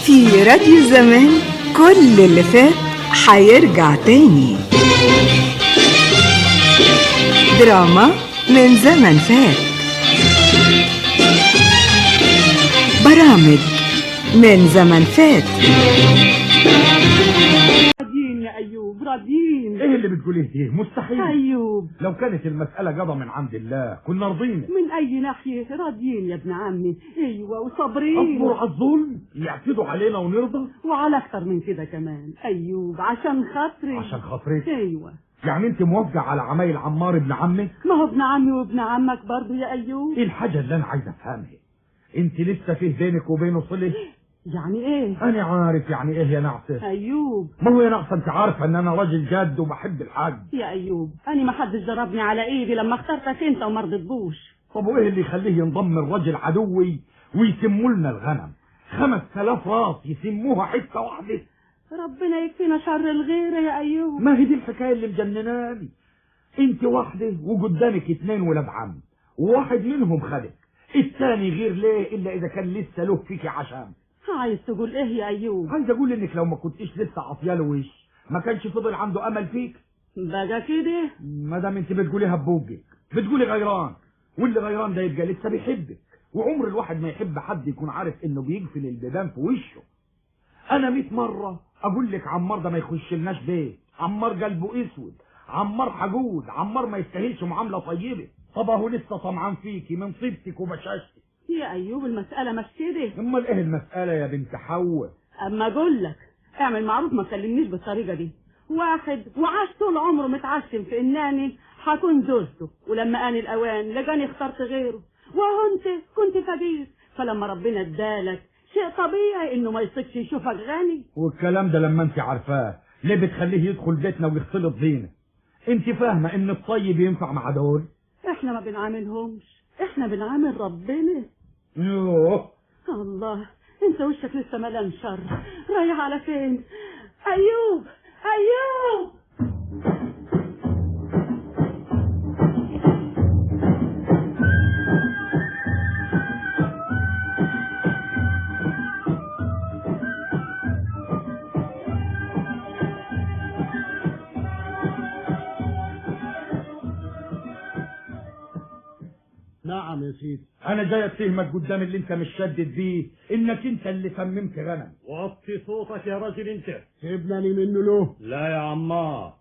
في راديو زمان كل اللي فات هيرجع تاني. دراما من زمن فات، برامج من زمن فات. راضيين يا أيوب، راضيين. ايه اللي بتقوليه دي؟ مستحيل أيوب، لو كانت المسألة قضى من عند الله كنا رضينا. من أي ناحية راضيين يا ابن عمي؟ أيوة وصابرين. اصبر على الظلم يعتدوا علينا ونرضى، وعلى أكتر من كده كمان أيوب، عشان خاطري. عشان خاطرك؟ أيوة. يعني انت موافقة على عمايل عمار ابن عمك؟ ما هو ابن عمي وابن عمك برضه يا أيوب. ايه الحاجة اللي انا عايز افهمها؟ انت لسه فيه بينك وبينه صلة؟ يعني ايه؟ انا عارف يعني ايه يا نعسة. أيوب، ما هو يا نعسة انت عارفة ان انا راجل جاد وبحب الحاج. يا أيوب، أنا ما حدش ضربني على إيدي لما اخترتك أنت وما رضيتبوش. طب وايه اللي يخليه ينضم الراجل عدوي ويسموا لنا الغنم 5000 راس يسموها حتة واحدة؟ ربنا يكفينا شر الغيرة يا أيوب. ما هي دي الحكاية اللي مجنناني. انت واحدة وقدامك 2 ولاد عم، وواحد منهم خدك، الثاني غير ليه الا اذا كان لسه له فيكي عشان. عايز تقول ايه يا أيوب؟ عايز اقول انك لو ما كنتيش لسه عطياله وش ما كانش فضل عنده امل فيك. بقى كده؟ ما دام انت بتقوليها ببوجك بتقولي غيران، واللي غيران ده يبقى لسه بيحبك، وعمر الواحد ما يحب حد يكون عارف انه بيقفل البيبان في وشه. انا 100 مرة اقول لك عمار ده ما يخش لناش بيت، عمار قلبه اسود، عمار حجود، عمار ما يستاهلش معاملة طيبة. طب اهو لسه طمعان فيكي من طيبتك وبشاشتك. يا أيوب المسألة مش كده. امال ايه المسألة يا بنت حواء؟ أما أقول لك اعمل معروف ما تكلمنيش بالطريقة دي. واحد وعاش طول عمره متعشم في إنني هكون زوجته، ولما آن الأوان لقاني اخترت غيره، وهو أنت كنت فقير، فلما ربنا ادالك شيء طبيعي إنه ما يصدش يشوفك غني. والكلام ده لما أنت عارفاه ليه بتخليه يدخل بيتنا ويختلط بينا؟ أنت فاهمة إن الطيب ينفع مع دول؟ إحنا ما بنعاملهمش، إحنا بنعامل ربنا. يوه الله، انت وشك لسه ملان شر، رايح على فين؟ ايوب، ايوب. نعم يا سيدي. انا جاي اتهمك قدام اللي انت مش شدد بيه انك انت اللي سممت غنم. وطي صوتك يا راجل انت. سيبناني منه له. لا يا عمار،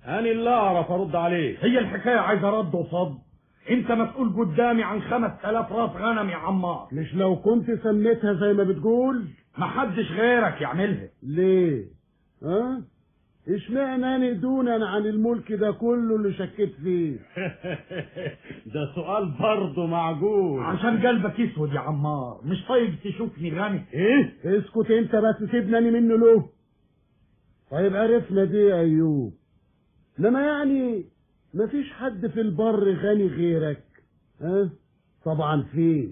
انا اللي اعرف ارد عليك. هي الحكاية عايزه رد وصد. انت مسؤول قدامي عن 5000 راس غنم يا عمار. مش لو كنت سميتها زي ما بتقول؟ محدش غيرك يعملها. ليه؟ ها؟ اشمعنى انا دونا عن الملك ده كله اللي شكيت فيه؟ ده سؤال برضه معقول. عشان قلبك اسود يا عمار، مش طيب تشوفني غني. ايه؟ اسكت انت بس، سيبناني منه له. طيب عرفنا دي يا ايوب، انما يعني مفيش حد في البر غني غيرك؟ ها؟ طبعا فيه.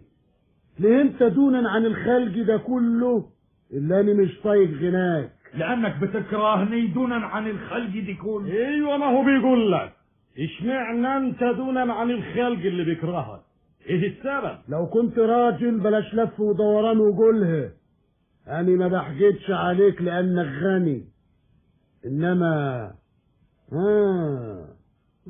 ليه انت دونا عن الخلق ده كله اللي انا مش طايق غناك؟ لأنك بتكرهني دونا عن الخلق دي كله. ايوه، ما هو بيقول لك اشمعنى انت دونا عن الخلق اللي بيكرهك؟ ايه السبب؟ لو كنت راجل بلاش لف ودوران وقولها. انا ما بحجتش عليك لانك غني، انما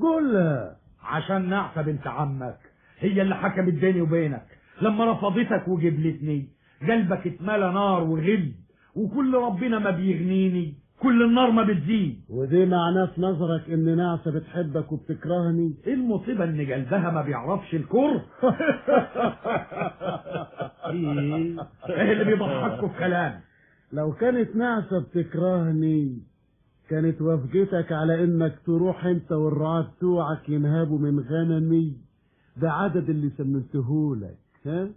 قولها عشان نعسة بنت عمك هي اللي حكمت بيني وبينك لما رفضتك وجبلتني. قلبك اتملى نار وغل، وكل ربنا ما بيغنيني كل النار ما بتزيد. ودي معناه في نظرك ان نعسة بتحبك وبتكرهني؟ ايه المصيبة ان قلبها ما بيعرفش الكره؟ ايه اللي بيضحكوا في كلام؟ لو كانت نعسة بتكرهني كانت وافقتك على انك تروح انت والرعاة بتوعك ينهبوا من غنمي بعدد اللي سمنتهولك. ها؟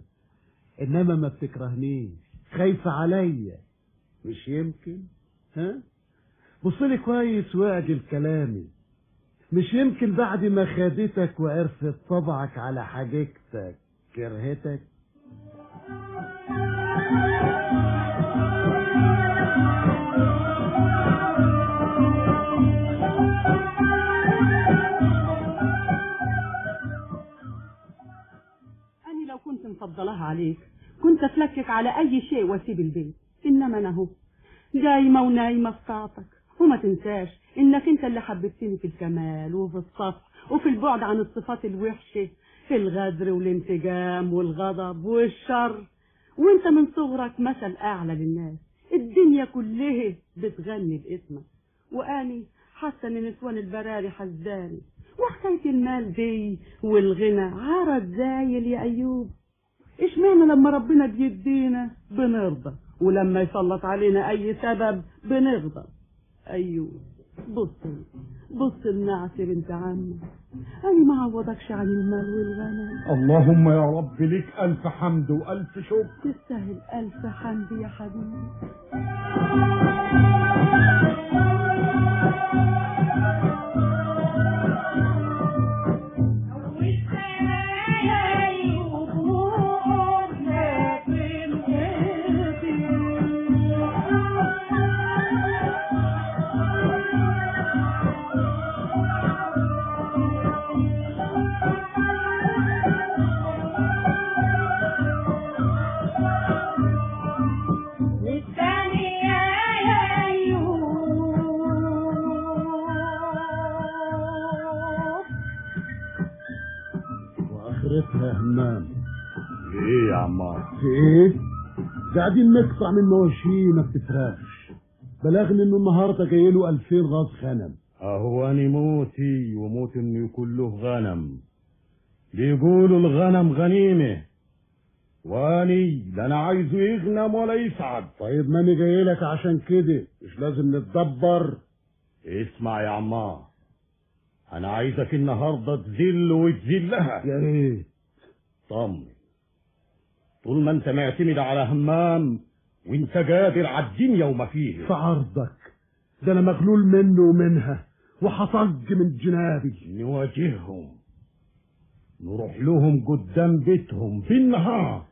انما ما بتكرهنيش، خايفة عليا. مش يمكن؟ ها؟ بصلي كويس واعجل كلامي. مش يمكن بعد ما خدتك وعرفت طبعك على حاجتك كرهتك؟ كنت مفضلها عليك كنت اتلكك على اي شيء واسيب البيت، انما انا اهو جايمه ونايمه في طاعتك. وما تنساش انك انت اللي حببتني في الكمال وفي الصف وفي البعد عن الصفات الوحشة، في الغدر والانتقام والغضب والشر. وانت من صغرك مثل اعلى للناس، الدنيا كلها بتغني باسمك. واني حاسه ان نسوان البراري حزاني، وحكاية المال دي والغنى عرض زايل يا ايوب. اشمعنى لما ربنا بيدينا بنرضى، ولما يسلط علينا اي سبب بنغضب؟ ايوب بص بص لنعسي بنت عمك، انا ما عوضكش عن المال والغنى. اللهم يا رب لك الف حمد والف شكر. تستاهل الف حمد يا حبيبي. يا همام ايه يا عمار؟ في ايه؟ قاعدين نقطع من مواشي ما بتفرقش. بلغني انه النهارده جاي له 2000 راس غنم. اهو انا موتي وموت انه يكون له غنم. بيقولوا الغنم غنيمة، واني لا انا عايزه يغنم ولا يسعد. طيب ما انا جاي لك عشان كده، مش لازم نتدبر؟ اسمع يا عمار، انا عايزك النهارده تذل وتذلها. يا ريت. طمن، طول ما انت معتمد على همام وانت قادر على الدنيا وما فيها. في عرضك ده انا مغلول منه ومنها وحطج من جنابي. نواجههم، نروح لهم قدام بيتهم في النهار،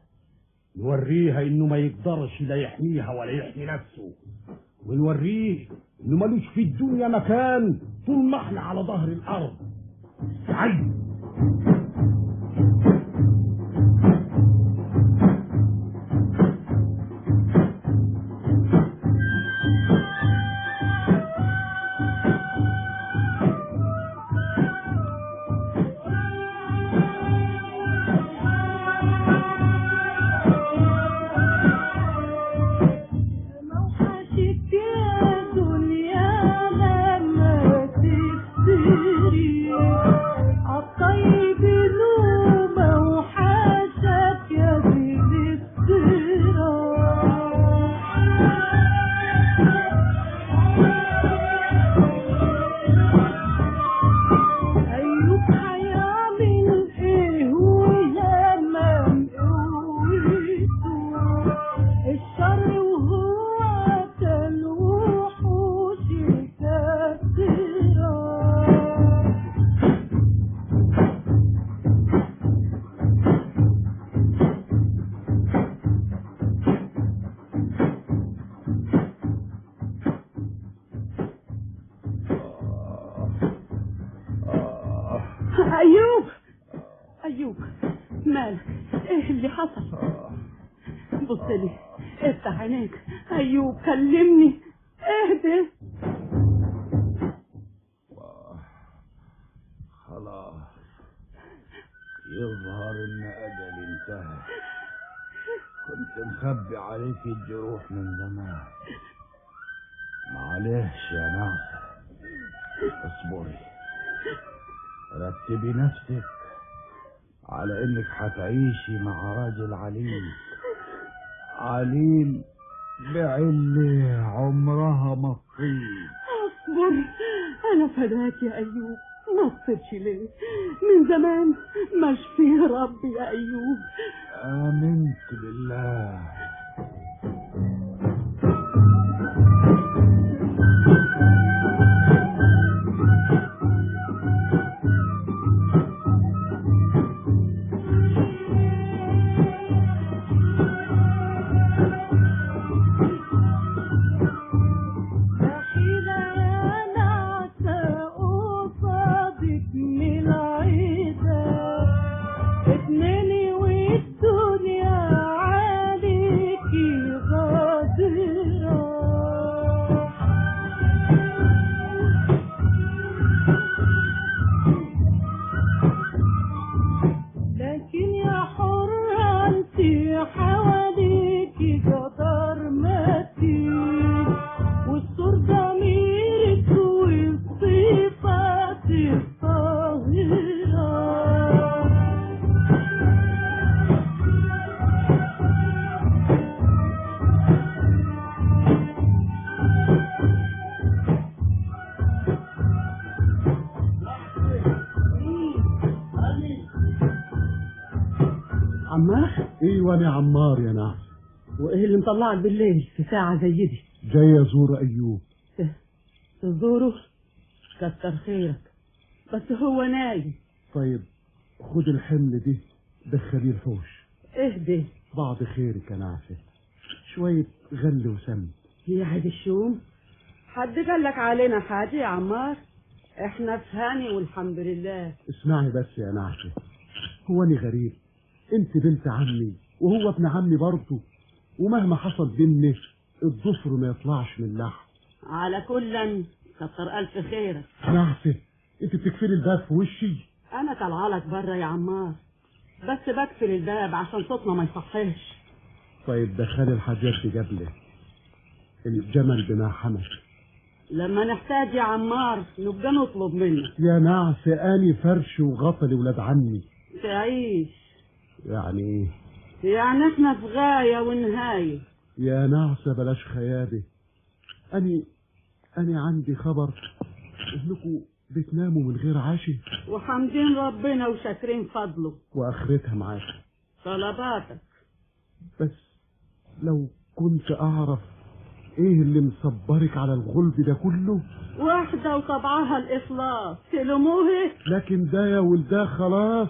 نوريها انه ما يقدرش لا يحميها ولا يحمي نفسه، ونوريه انه ملوش في الدنيا مكان طول ما احنا على ظهر الارض. عيب. أيوب، أيوب مالك؟ إيه اللي حصل؟ بص لي، افتح عينيك أيوب، كلمني، اهدى. خلاص يظهر إن أجلي انتهى. كنت مخبي عليك الجروح من زمان. معلش يا ناصر، اصبري، رتبي نفسك على انك هتعيشي مع راجل عليل، عليل بعلة عمرها ما تطيب. اصبر، انا فداك يا ايوب، ما تصبرش ليه؟ من زمان مش فيه رب يا ايوب. امنت بالله. اتنين. الدنيا عليكي غادرة. لكن يا حرة انت حواليكي جدار متين، والسور ضميرك والصفات الطاهرة. عمار؟ ايوه يا عمار يا نعم. وايه اللي مطلعك بالليل في ساعة زي دي؟ جاي ازور ايوب. تزوره؟ كتر خيرك، بس هو نايم. طيب خد الحمل دي دخليه الحوش. اهدي. بعض خيرك يا نعسة، شوية غل وسم. يا عيب الشوم، حد قالك علينا حاجة يا عمار؟ احنا في هاني والحمد لله. اسمعي بس يا نعسة، هو أنا غريب؟ انت بنت عمي وهو ابن عمي برضه، ومهما حصل بينا الضفر ما يطلعش من لحم. على كلا كتر الف خيرك. نعسة انت بتكفلي الباب في وشي؟ انا طالعه لك بره يا عمار، بس بكفل الباب عشان صوتنا ما يصحيش. طيب دخلي الحاجات دي قبلك، الجمل بما حمل. لما نحتاج يا عمار نبقى نطلب منك. يا نعسة اني فرش وغطى لولاد عمي. تعيش. يعني ايه؟ يعني احنا في غاية ونهاية. يا نعسة بلاش خيابة، أني عندي خبر إنكم بتناموا من غير عشاء. وحامدين ربنا وشاكرين فضله. وآخرتها معاك طلباتك. بس لو كنت أعرف إيه اللي مصبرك على الغلب ده كله. واحدة وطبعها الإخلاص تلوموه؟ لكن ده يا ولده خلاص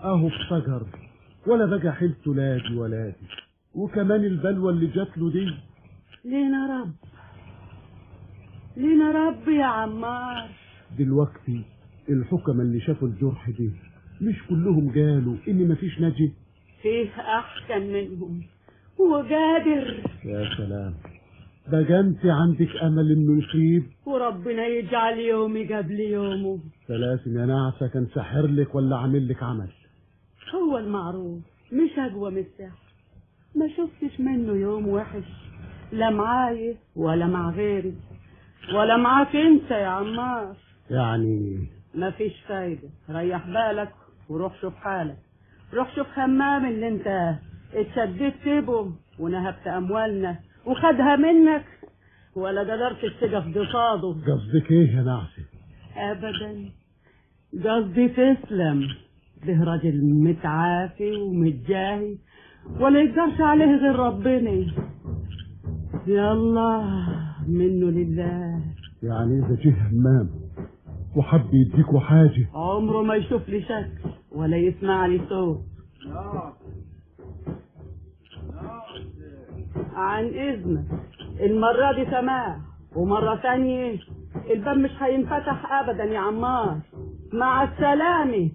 أهو افتجر، ولا بقى حيلته لا دي ولا دي، وكمان البلوى اللي جات له دي. لينا رب، لينا رب يا عمار. دلوقتي الحكم اللي شافوا الجرح دي مش كلهم قالوا ان مفيش نجي؟ فيه احسن منهم وقادر. يا سلام، ده انت عندك امل انه يخيب؟ وربنا يجعل يومي قبل يومه. سلاسل يا نعسه، كان ساحر لك ولا عامل لك عمل؟ هو المعروف مش اقوى من السحر، ما شفتش منه يوم وحش، لا معايا ولا مع غيري ولا معاك انت يا عمار. يعني مفيش فايدة، ريح بالك وروح شوف حالك، روح شوف همام اللي انت اتشددت سيبه ونهبت اموالنا وخدها منك ولا قدرت تقف قصاده. قصدك ايه يا نعسة؟ ابدا، قصدي تسلم، ده راجل متعافي ومتجاهي ولا يقدرش عليه غير ربنا. يلا منه لله. يعني اذا جه همام وحب يديكوا حاجة عمره ما يشوف لي شكل ولا يسمع لي صوت. عن اذنك المرة دي سماح، ومرة ثانية الباب مش هينفتح ابدا يا عمار. مع السلامة.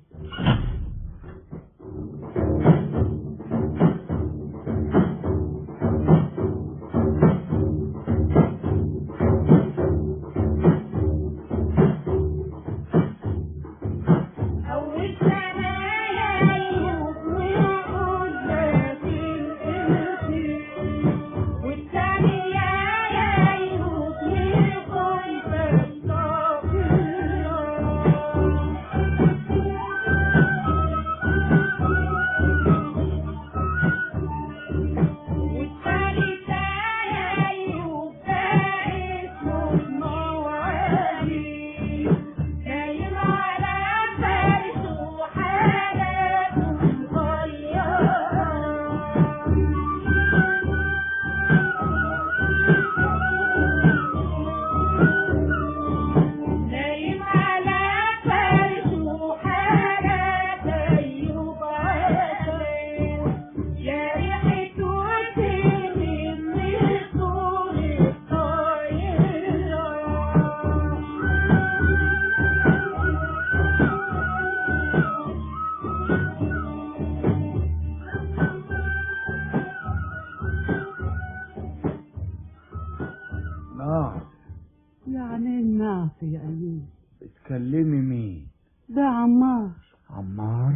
بتكلمي مين؟ ده عمار. عمار؟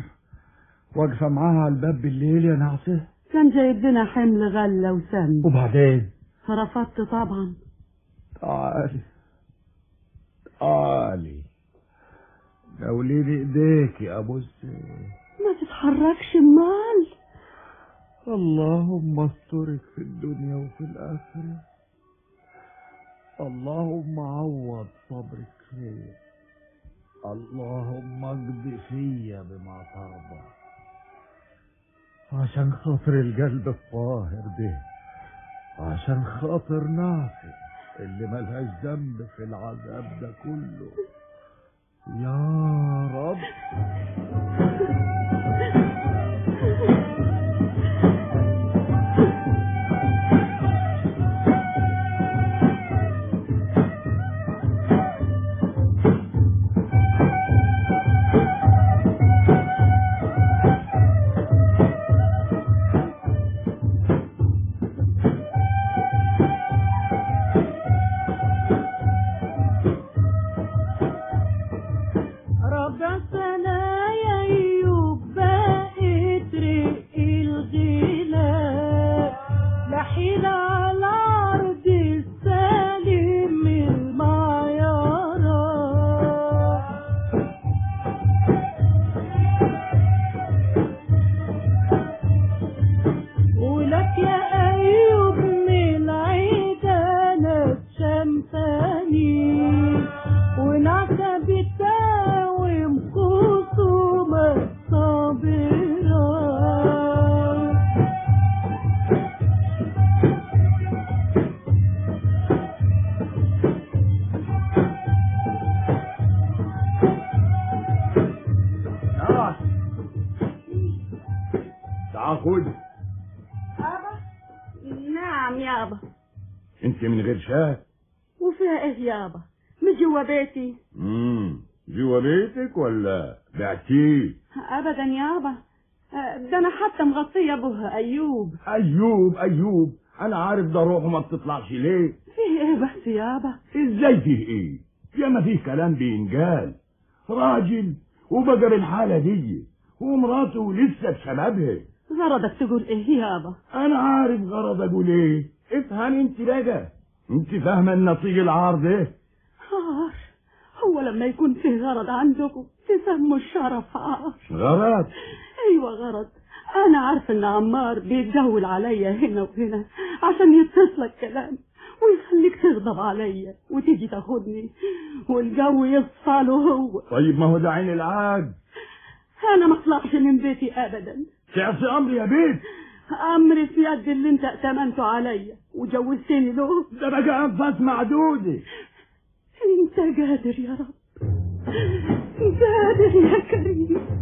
واقفة معاها على الباب بالليل يا نعسة؟ كان جايب لنا حمل غلة وسم. وبعدين؟ رفضت طبعا. تعالي تعالي ناوليني ايديك يا ابو السيف. ما تتحركش امال. اللهم استرك في الدنيا وفي الاخرة. اللهم عوض صبرك خير. اللهم اقضي فيا بما ترضى. عشان خاطر القلب الطاهر ده، عشان خاطر ناصر اللي ملهاش ذنب في العذاب ده كله، يا رب. نعم يابا. انت من غير شاي؟ وفيها ايه يابا؟ مش جوا بيتي. جوا بيتك ولا بعتيه؟ ابدا يابا، ده انا حتى مغطيه به ايوب. ايوب ايوب انا عارف ده روحه ما بتطلعش ليه. فيه ايه بس يابا؟ ازاي فيه ايه؟ يا ما فيه كلام بينقال. راجل وبقى بالحالة دي ومراته لسه بشبابها. غرضك تقول ايه يابا؟ انا عارف غرض اقول ايه. افهم انت بقى، انت فاهمه النتيجة العار ده؟ عار؟ هو لما يكون فيه غرض عندكم تسموا الشرف عار؟ غرض؟ ايوه غرض. انا عارفه ان عمار بيتجول عليا هنا وهنا عشان يتصلك كلام ويخليك تغضب عليا وتيجي تاخدني والجو يصفى له هو. طيب ما هو ده عين العاج. انا ما اطلعش من بيتي ابدا. تعصي امري يا بيت؟ امري في يد اللي انت ائتمنته عليا وجوزتني له. ده بقى انفاس معدودة. انت قادر يا رب، قادر يا كريم.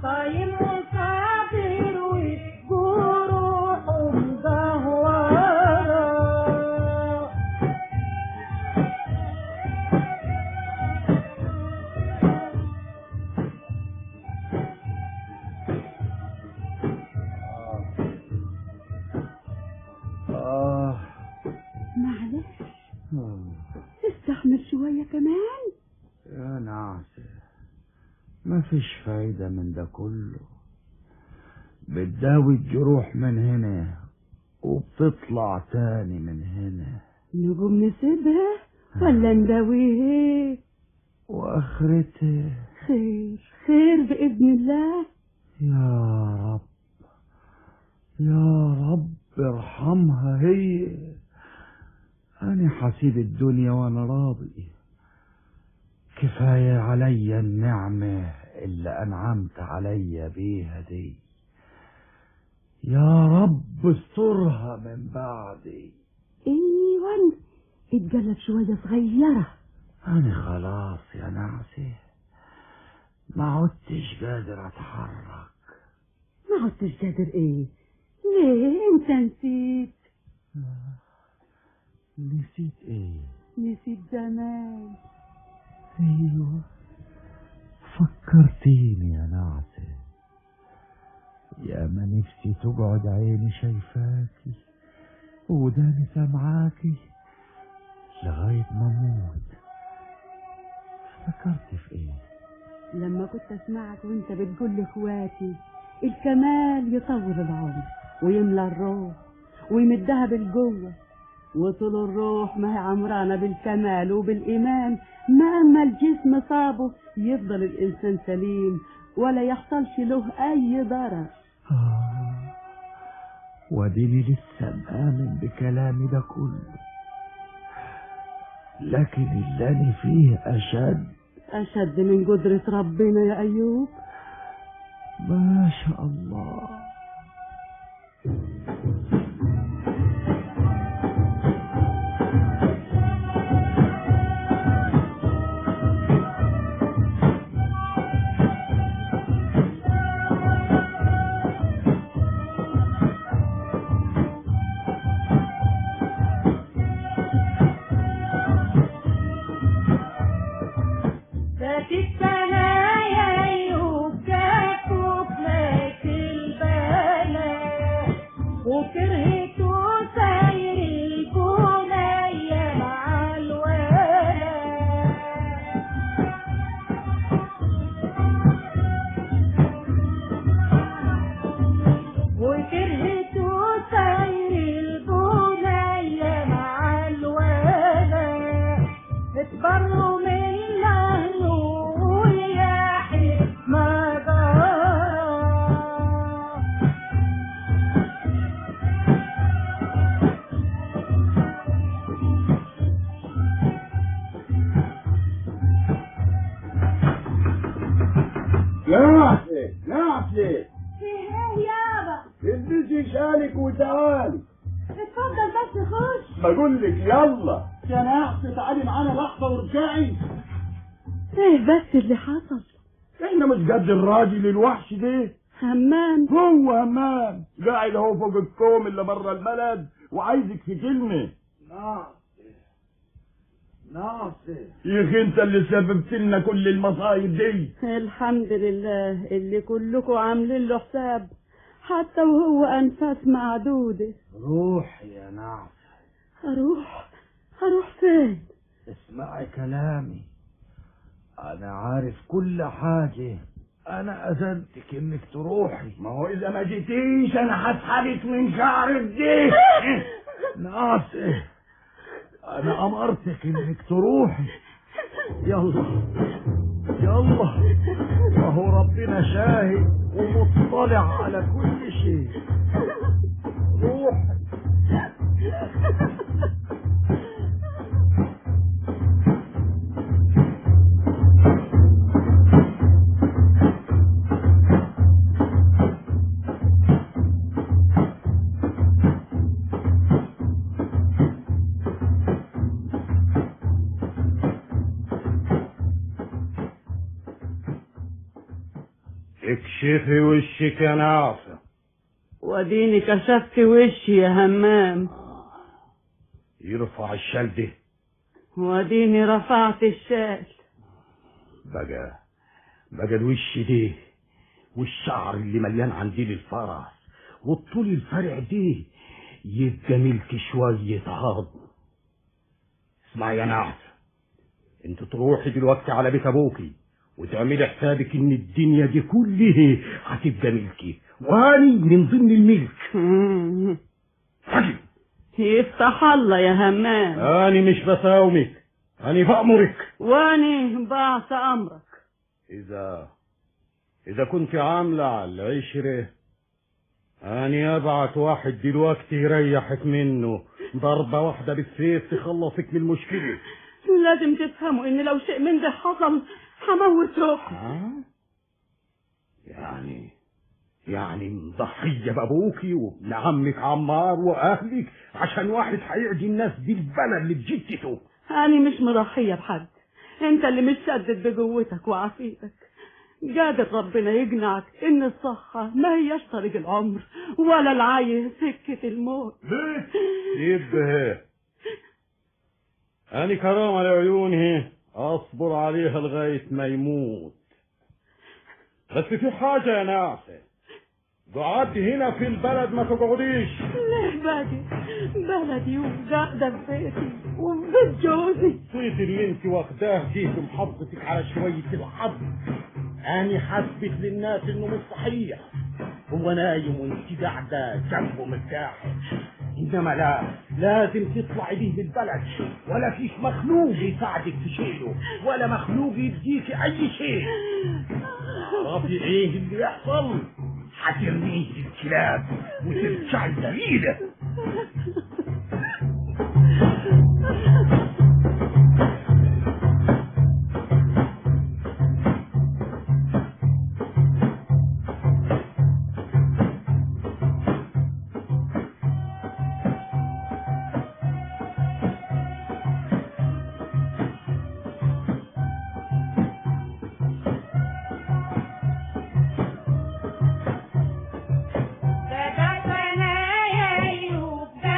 قايم. معلش استحمل شوية كمان يا نعسة. ما فيش فايدة من ده كله، بتداوي الجروح من هنا وبتطلع تاني من هنا. نقوم نسيبها ولا نداويها؟ واخرتها خير خير بإذن الله. يا رب يا رب ارحمها هي. أنا حسيب الدنيا وأنا راضي، كفاية علي النعمة اللي أنعمت علي بيها دي. يا رب استرها من بعدي. ايوه اتجلب شوية صغيرة. أنا خلاص يا نعسة ما عدتش قادر أتحرك. ما عدتش قادر إيه؟ ليه أنت نسيت؟ نسيت إيه؟ نسيت زمان. أيوه فكرتيني يا نعسة. يا ما نفسي تقعد عيني شايفاكي وداني سامعاكي لغاية ما اموت. فكرت في ايه؟ لما كنت اسمعك وانت بتقول لاخواتي الكمال يطول العمر ويملى الروح ويمدها بالجوه، وطول الروح ما هي عمرانة بالكمال وبالإيمان، ما أما الجسم صابه يفضل الإنسان سليم ولا يحصلش له أي ضرر. وديني لسه مآمن بكلامي ده كله، لكن اللي أنا فيه أشد أشد من قدرة ربنا يا أيوب. ما شاء الله. وتعالي. اتفضل بس خش. بقول لك يلا يا نعسة تعالي معانا لحظة وارجعي. ايه بس اللي حصل؟ احنا مش قد الراجل الوحش ده همام. هو همام قاعد اهو فوق الكوم اللي بره البلد وعايزك في كلمة. نعسة نعسة يا اخي انت اللي سببت لنا كل المصايب دي. الحمد لله اللي كلكم عاملين له حساب حتى وهو أنفاس معدودة. روحي يا نعسة. أروح؟ أروح فين؟ اسمعي كلامي، أنا عارف كل حاجة. أنا أذنتك إنك تروحي. ما هو إذا ما جيتيش أنا هسحبك من شعرك دي. نعسة أنا أمرتك إنك تروحي. يلا يلا، ما هو ربنا شاهد ومطلع على كل شيء. روحي. اكشفي وشك يا نعسة. وديني كشفت وشي يا همام. يرفع الشال ده. وديني رفعت الشال. بقى الوش ده والشعر اللي مليان عندي للفرس والطول الفرع ده يبقى ملك شوية عظم. اسمعي يا نعسة، انت تروحي دلوقتي على بيت ابوكي وتعملي حسابك ان الدنيا دي كلها هتبقى ملكي، واني من ضمن الملك. حاجي يفتح الله يا همام. اني مش بساومك، اني بأمرك. واني بعصى امرك. اذا كنت عاملة على العشرة، اني ابعت واحد دلوقتي يريحك منه ضربة واحدة بالسيف تخلصك من المشكلة. لازم تفهموا ان لو شيء من ده حصل هموت روحي. يعني مضحية بأبوكي وابن عمك عمار وأهلك عشان واحد هيعدي الناس دي البلد اللي بجدته؟ أنا مش مضحية بحد، أنت اللي متشدد بقوتك وعافيتك. قادر ربنا يقنعك إن الصحة ما هياش طريق العمر ولا العايه سكة الموت. يبه أنا كرامة لعيوني أصبر عليها لغاية ما يموت. بس في حاجة يا نعسة، قعدت هنا في البلد ما تقعديش. ليه باجي بلدي وقاعدة في بيتي وفي بيت جوزي؟ الصيت اللي انت واخداه دي في محافظتك على شوية الحظ، أنا حثبت للناس إنه مش صحيح. هو نايم وانت قاعدة جنبه مرتاحة، إنما لا، لازم تطلعي بيه من البلد، ولا فيش مخلوق يساعدك في شيله، ولا مخلوق يديكي أي شيء. تعرفي إيه اللي يحصل؟ هترميه للكلاب وترجعي دليلة. ده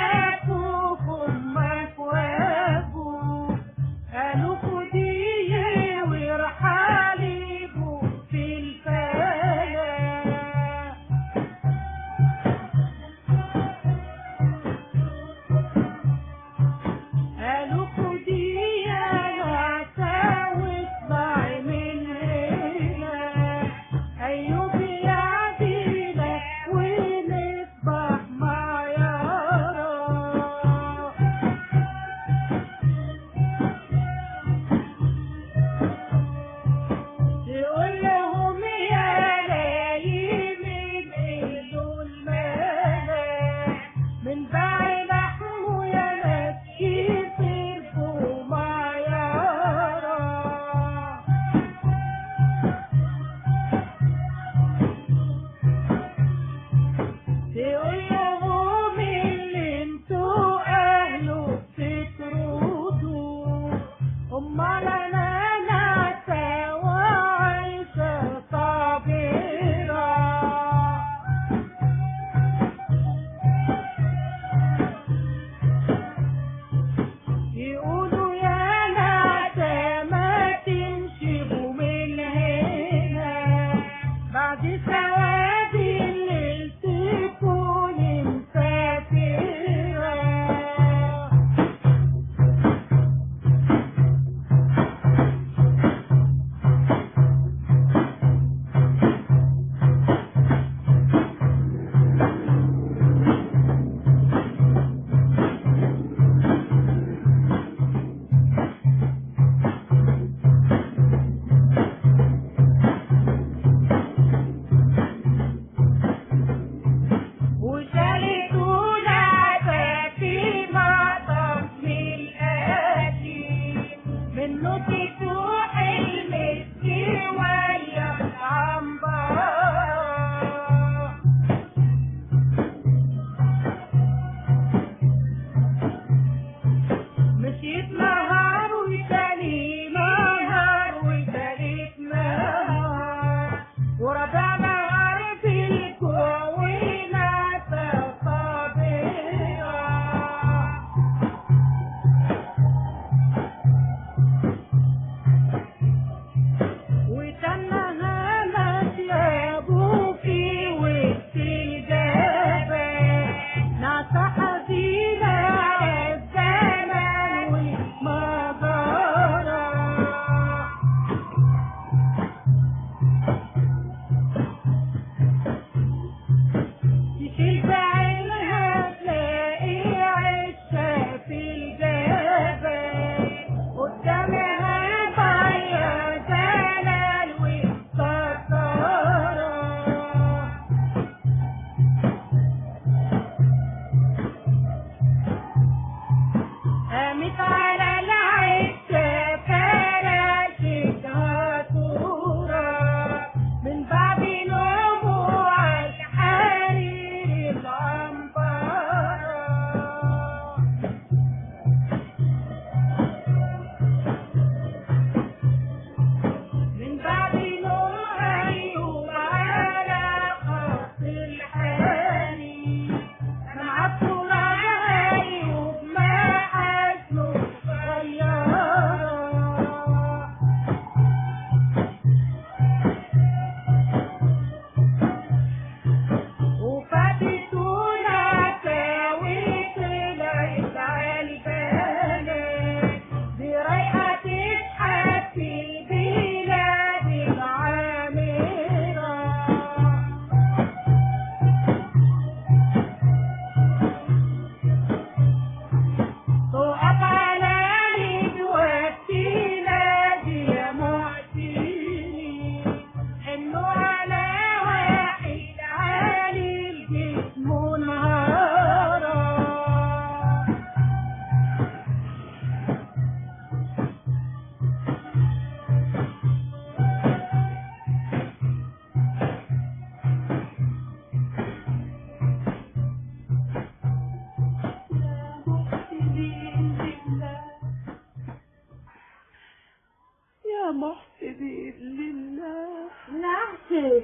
محسنين لله. نعسة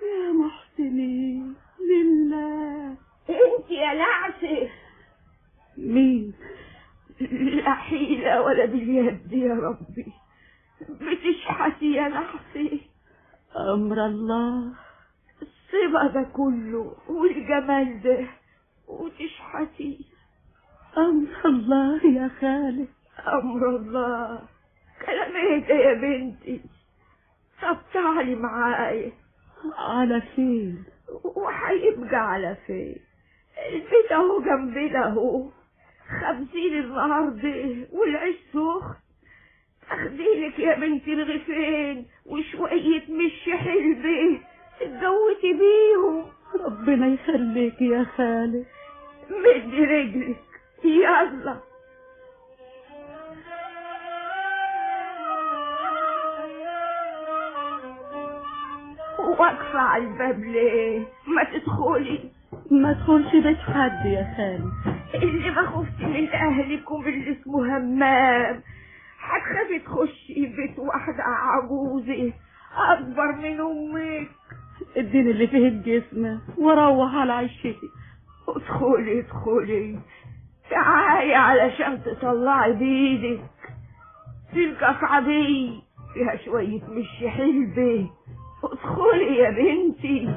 يا محسنين لله. انت يا نعسة. مين؟ لا حيلة ولا باليد يا ربي، بتشحتي يا نعسة. أمر الله. الصبا ده كله والجمال ده وتشحتي. أمر الله يا خالد. أمر الله. كلام ايه ده يا بنتي؟ طب تعالي معايا. على فين؟ وهيبقى على فين؟ البيت اهو جنبنا اهو، 50 النهارده والعيش سخن. تاخديلك يا بنتي رغيفين وشوية مش حلبة تتجوزي بيهم. ربنا يخليك يا خالد. مدي رجلك يلا. واقفة على الباب ليه؟ ما تدخلي. ما تدخلش بيت حد يا خالد. اللي ما خفتي من اهلكم اللي اسمه همام، هتخافي تخشي بيت واحدة عجوزة اكبر من امك. اديني اللي فيه الجسم واروح على عشتي. ادخلي ادخلي، تعالي علشان تطلعي بايدك. القصعة دي فيها شوية مش حلبة. ادخلي يا بنتي.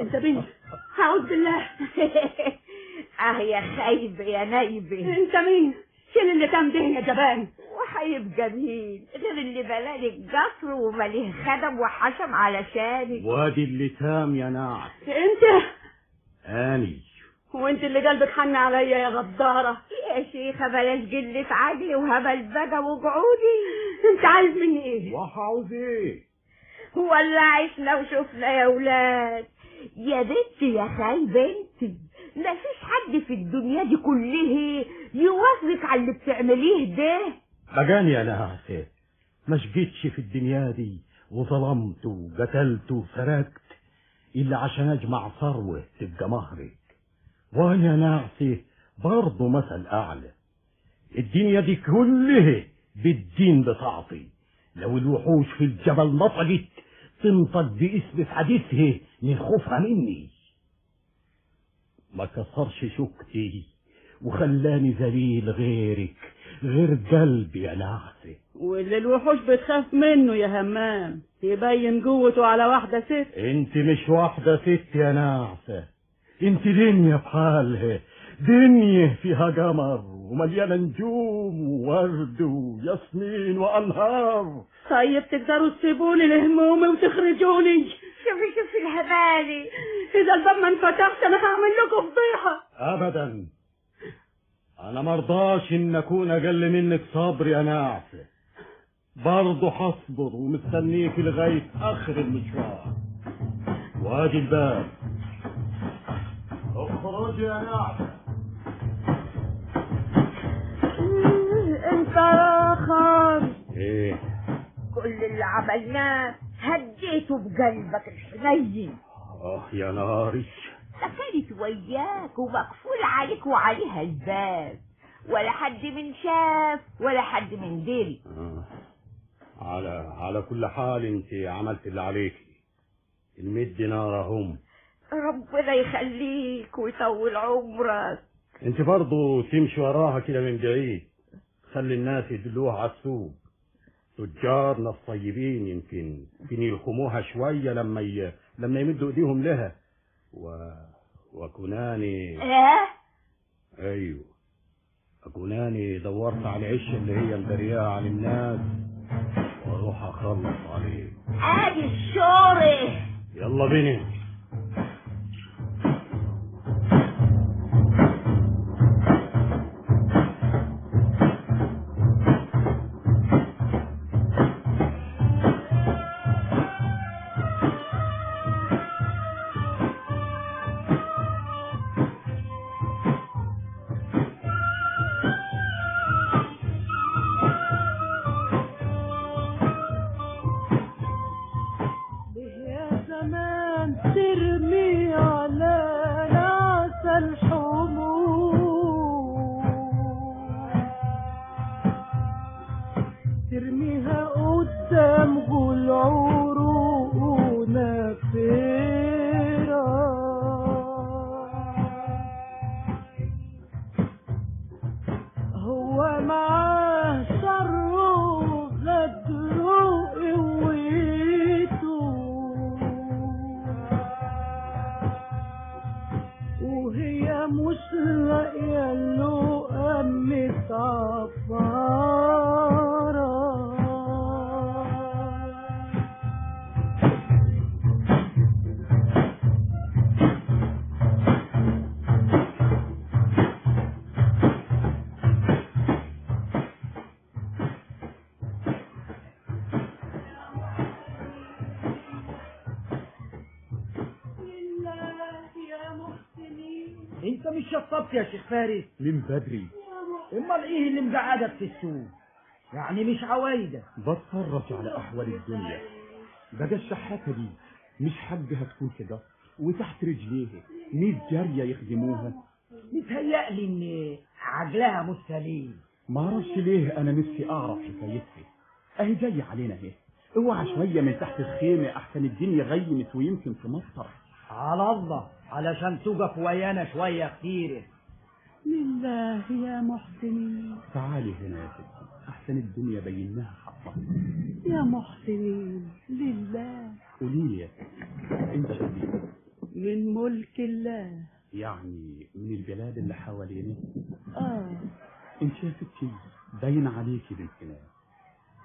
انت بنت، اعوذ بالله. اه يا خايبة يا نايبة. انت مين؟ شيل اللي كان ده يا جبان. وهيبقى مين غير اللي بلالك قصر ومليه خدم وحشم علشانك؟ وادي اللتام يا ناعس. انت؟ اني. وانت اللي قلبك حن عليا يا غدارة. يا شيخة بلاش قلة عقلي وهبل بقى وقعودي. انت عايز مني ايه؟ وعاوز ايه؟ هو اللي عشنا وشفنا يا ولاد. يا بنتي يا خايبة انتي، مفيش حد في الدنيا دي كلها يوافقك على اللي بتعمليه ده. بجاني يا نعسة، ما شقيتش في الدنيا دي وظلمت وقتلت وسرقت إلا عشان أجمع ثروة تبقى مهرك. وأنا يا نعسة برضه مثل أعلى. الدنيا دي كلها بالدين بتعطي. لو الوحوش في الجبل نطقت تنطق باسم في حديثها من خوفها مني. ما كسرش شوكتي وخلاني ذليل غيرك، غير قلبي يا نعسة. واللي الوحوش بتخاف منه يا همام يبين قوته على واحدة ست. انت مش واحدة ست يا نعسة، انت دنيا بحالها، دنيا فيها قمر ومليانة نجوم وورد وياسمين وأنهار. طيب تقدروا تسيبوني لهمومي وتخرجوني؟ شوفي شوفي الهبالي. إذا الباب ما انفتحش أنا هعمل لكم فضيحة. أبدا، أنا مرضاش إن أكون أقل منك صبر يا نعسة. برضه حصبر ومستنيك لغاية آخر المشوار. وادي الباب، اخرجي يا نعسة. انت راخر. ايه؟ كل اللي عملناه هديته بقلبك الحنين. اه يا ناري. دخلت وياك ومقفول عليك وعليها الباب، ولا حد من شاف ولا حد من دري. على كل حال انت عملت اللي عليكي. المد نار هم. ربنا يخليك ويطول عمرك. انت برضو تمشي وراها كده من بعيد، خلي الناس يدلوها على السوق. تجارنا الطيبين يمكن يلخموها شوية لما يمدوا ايديهم لها. وكناني. ايه؟ ايوه، كناني دورت على العش اللي هي مدرياها عن الناس واروح اخلص عليه. ادي الشوري. يلا بينا. معاه شره وغدره قوته، وهي مش لاقيه له قامت عفارة. انت مش شطبت يا شيخ فارس من بدري؟ امال ايه اللي مقعدك في السوق؟ يعني مش عوايدك. بتفرج على احوال الدنيا. بقى الشحاته دي مش حقها تكون كده وتحت رجليها 100 جارية يخدموها. متهيألي ان عقلها مش سليم. معرفش ليه انا نفسي اعرف حكايتها. اهي جاية علينا اهي. اوعى شوية من تحت الخيمة احسن الدنيا غيمت ويمكن تمطر. على الله، علشان تقف ويانا شوية كتير. لله يا محسنين. تعالي هنا يا ستي احسن الدنيا بيناها حطها. يا محسنين لله. قولي لي يا ستي انت مين؟ من ملك الله. يعني من البلاد اللي حوالينا؟ اه. انت يا ستي باين عليكي بنت ناس،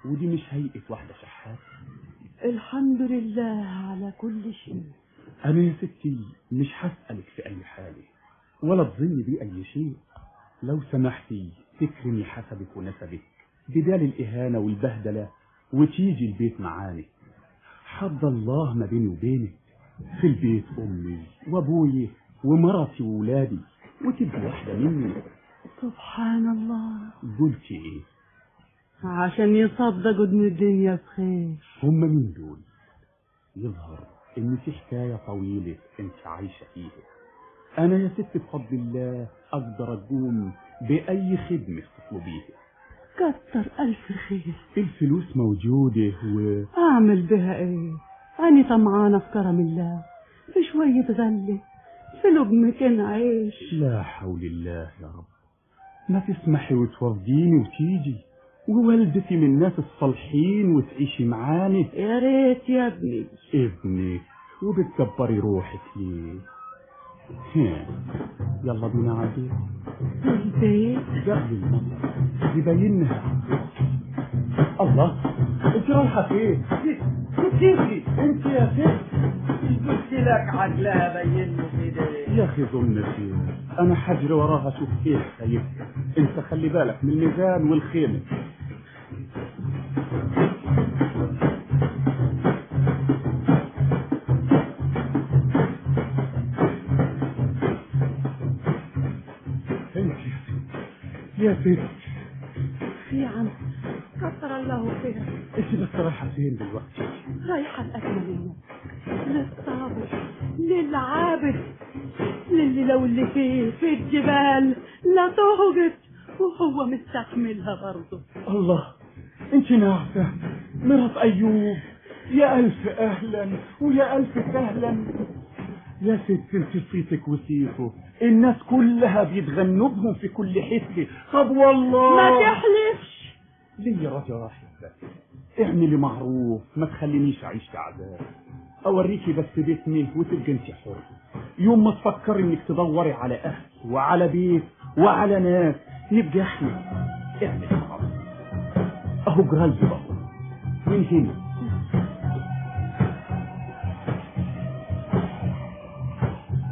ودي مش هيئة واحدة شحات. الحمد لله على كل شيء. أنا يا ستي مش هسألك في أي حالة ولا تظني بي أي شيء. لو سمحتي تكرمي حسبك ونسبك بدال الإهانة والبهدلة وتيجي البيت معاني. حد الله ما بيني وبينك. في البيت أمي وأبوي ومرتي وولادي، وتبقي واحدة مني. سبحان الله. قلتي إيه؟ عشان يصدقوا إن الدنيا بخير. هم مين دول؟ يظهر إن في حكاية طويلة أنت عايشة فيها. أنا يا ست بفضل الله أقدر أقوم بأي خدمة تطلبيها. كتر ألف خير. الفلوس موجودة و أعمل بها إيه؟ أنا طمعانة في كرم الله، في شوية غلة، في لقمتين عيش. لا حول الله يا رب. ما تسمحي وتوفديني وتيجي ووالدتي من الناس الصالحين وتعيشي معاني. يا ريت يا ابني. ابني وبتكبري روحك ليه؟ يلا بينا على البيت. البيت؟ قبل المطر يبينها. الله، انت رايحة فين؟ كيفي انت يا ست؟ قلت لك عقلها بينه كده يا اخي. ظنتي انا حجري وراها اشوف ايه حكايتها. انت خلي بالك من الميزان والخيمه. انت يا ست. يا عم كتر الله خيرك. انت بس رايحة فين دلوقتي؟ رايحة لاجمل الناس، للصابر، للعابد، للي لو اللي فيه في الجبال لا تهجت وهو مستحملها برضه. الله، انت ناعسه مرات ايوب. يا الف اهلا ويا الف سهلا يا ست. انت صيتك وسيفه الناس كلها بيتغنوا بهم في كل حتة. طب والله ما تحلفش ليه يا رجا راحتك. اعملي معروف، ما تخلينيش اعيش في عذاب. اوريكي بس بيتني وتبقى انت حر. يوم ما تفكري انك تدوري على اهل وعلى بيت وعلى ناس نبقى احنا. اعملي معروف اهو قريب اهو من هنا.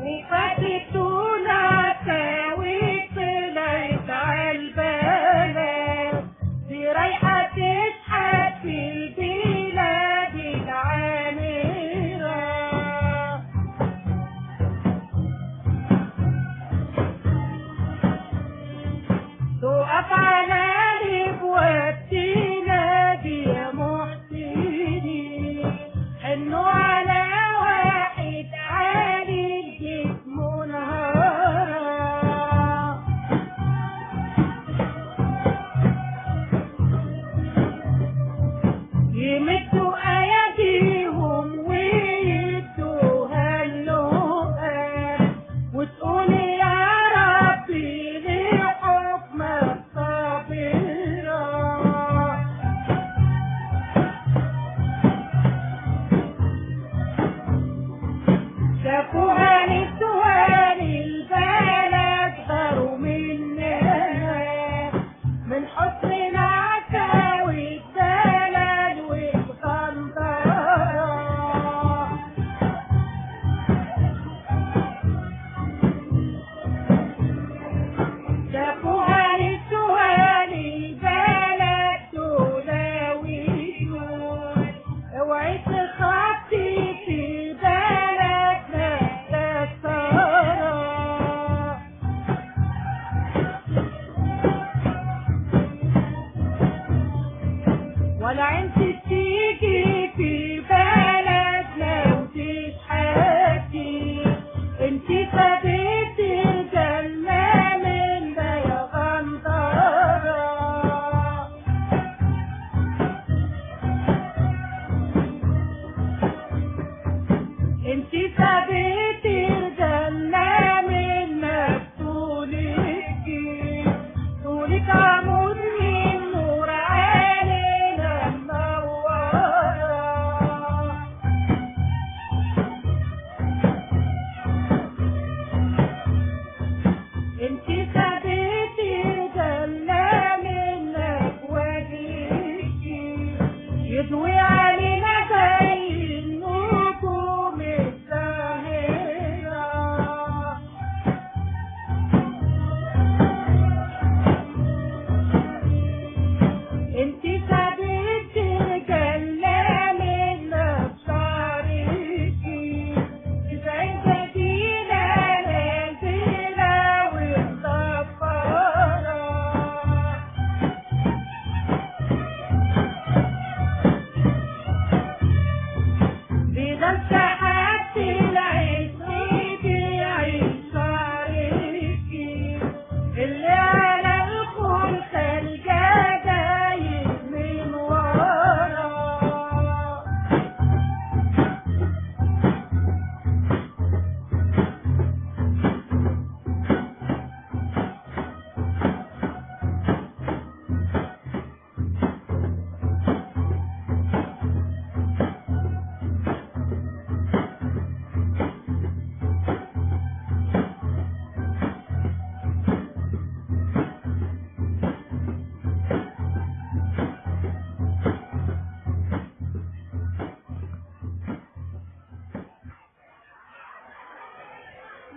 وفاتتونا ساوي طلعت عالبلد دي رايحة تشحت في البلاد العامرة. تقف على الابواب تنادي يا محسنين. انتي خدتي الجنة منك وجهك يضوي علينا زي النجوم الزاهرة. انتي خدتي الجنة منك شعرك تسعين سكينة نازلة ومصفرة. بدل سحابة العز بيعيش شعرك اللي على الخلخال جاي من ورا.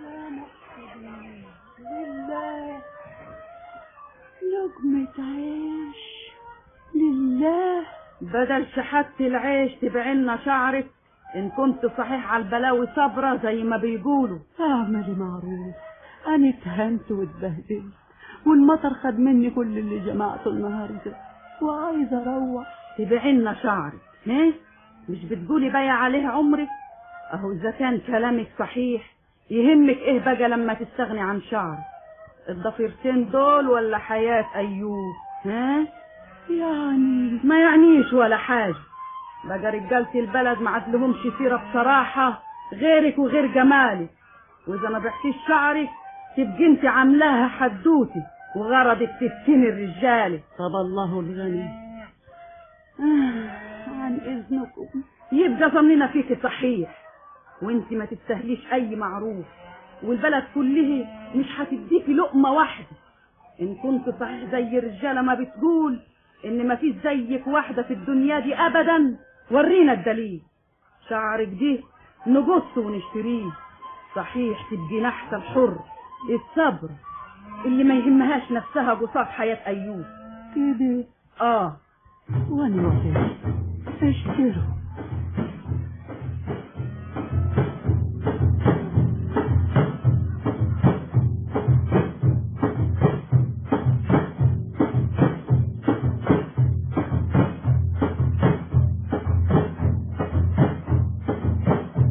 يا محسنين لله، لقمة عيش لله. بدل شحاتة العيش تبيعلنا شعرك، إن كنت صحيح على البلاوي صبرة زي ما بيقولوا. اعملي معروف، أنا اتهنت واتبهدلت والمطر خد مني كل اللي جمعته النهارده وعايزة أروح. تبيعلنا شعرك ها؟ مش بتقولي بايع عليه عمرك؟ أهو إذا كان كلامك صحيح يهمك إيه بقى لما تستغني عن شعرك؟ الضفيرتين دول ولا حياة أيوب؟ ها؟ يعني ما يعنيش ولا حاجة. بقى رجالة البلد ما عدلهمش سيرة بصراحة غيرك وغير جمالك، وإذا ما بعتيش شعرك تبقي انت عاملاها حدوتي وغرضك تفتني الرجالة. طب الله الغني. عن إذنكم. يبقى ظننا فيك صحيح، وانت ما تستاهليش أي معروف، والبلد كلها مش هتديكي لقمة واحدة. إن كنت صحيح زي الرجالة ما بتقول إن ما فيش زيك واحدة في الدنيا دي أبدا، ورينا الدليل. شعرك دي نقص ونشتريه، صحيح تبقي نحت الحر الصبر اللي ما يهمهاش نفسها قصاد حياة أيوب كده. آه، وأنا وافقت اشتروا.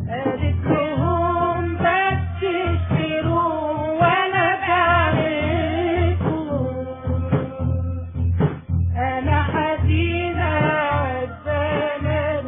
قالت لهم بس اشتروا وانا بعرفكم، انا حزينة عالزمن.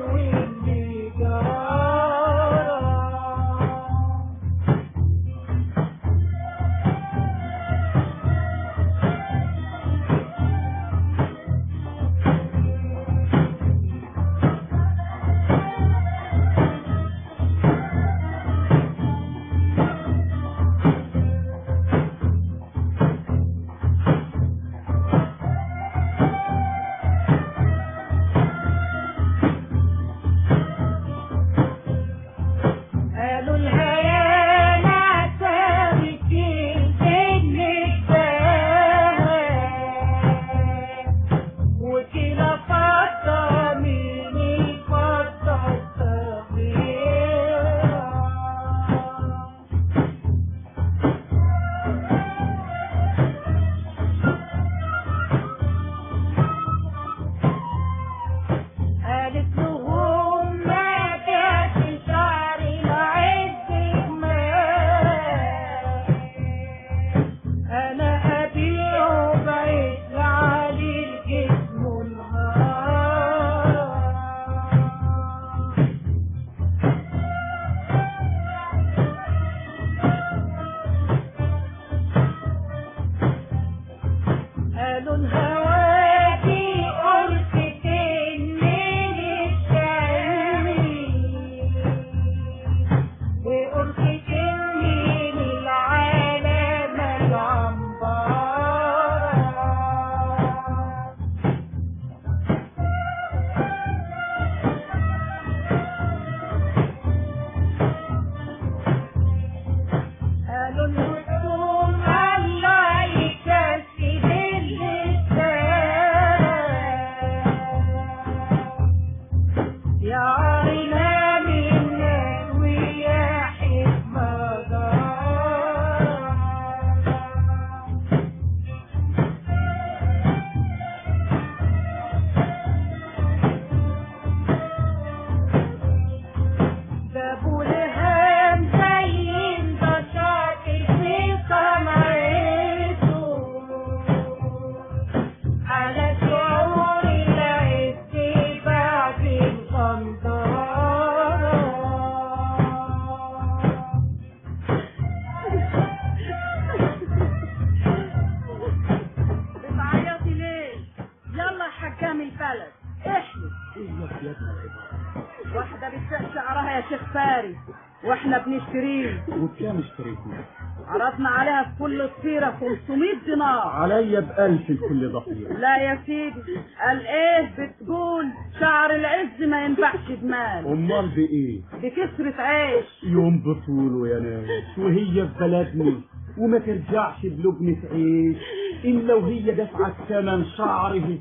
فارس واحنا بنشتريه. وبكام اشتريتيه؟ عرضنا عليها في كل ضفيرة 500 دينار. عليا ب1000 لكل ضفيرة. لا يا سيدي، قال ايه بتقول شعر العز ما ينباعش بمال. امال بايه؟ بكسرة عيش. يوم بطوله يا ناس وهي في بلدنا وما ترجعش بلبنة عيش الا وهي دفعت ثمن شعره.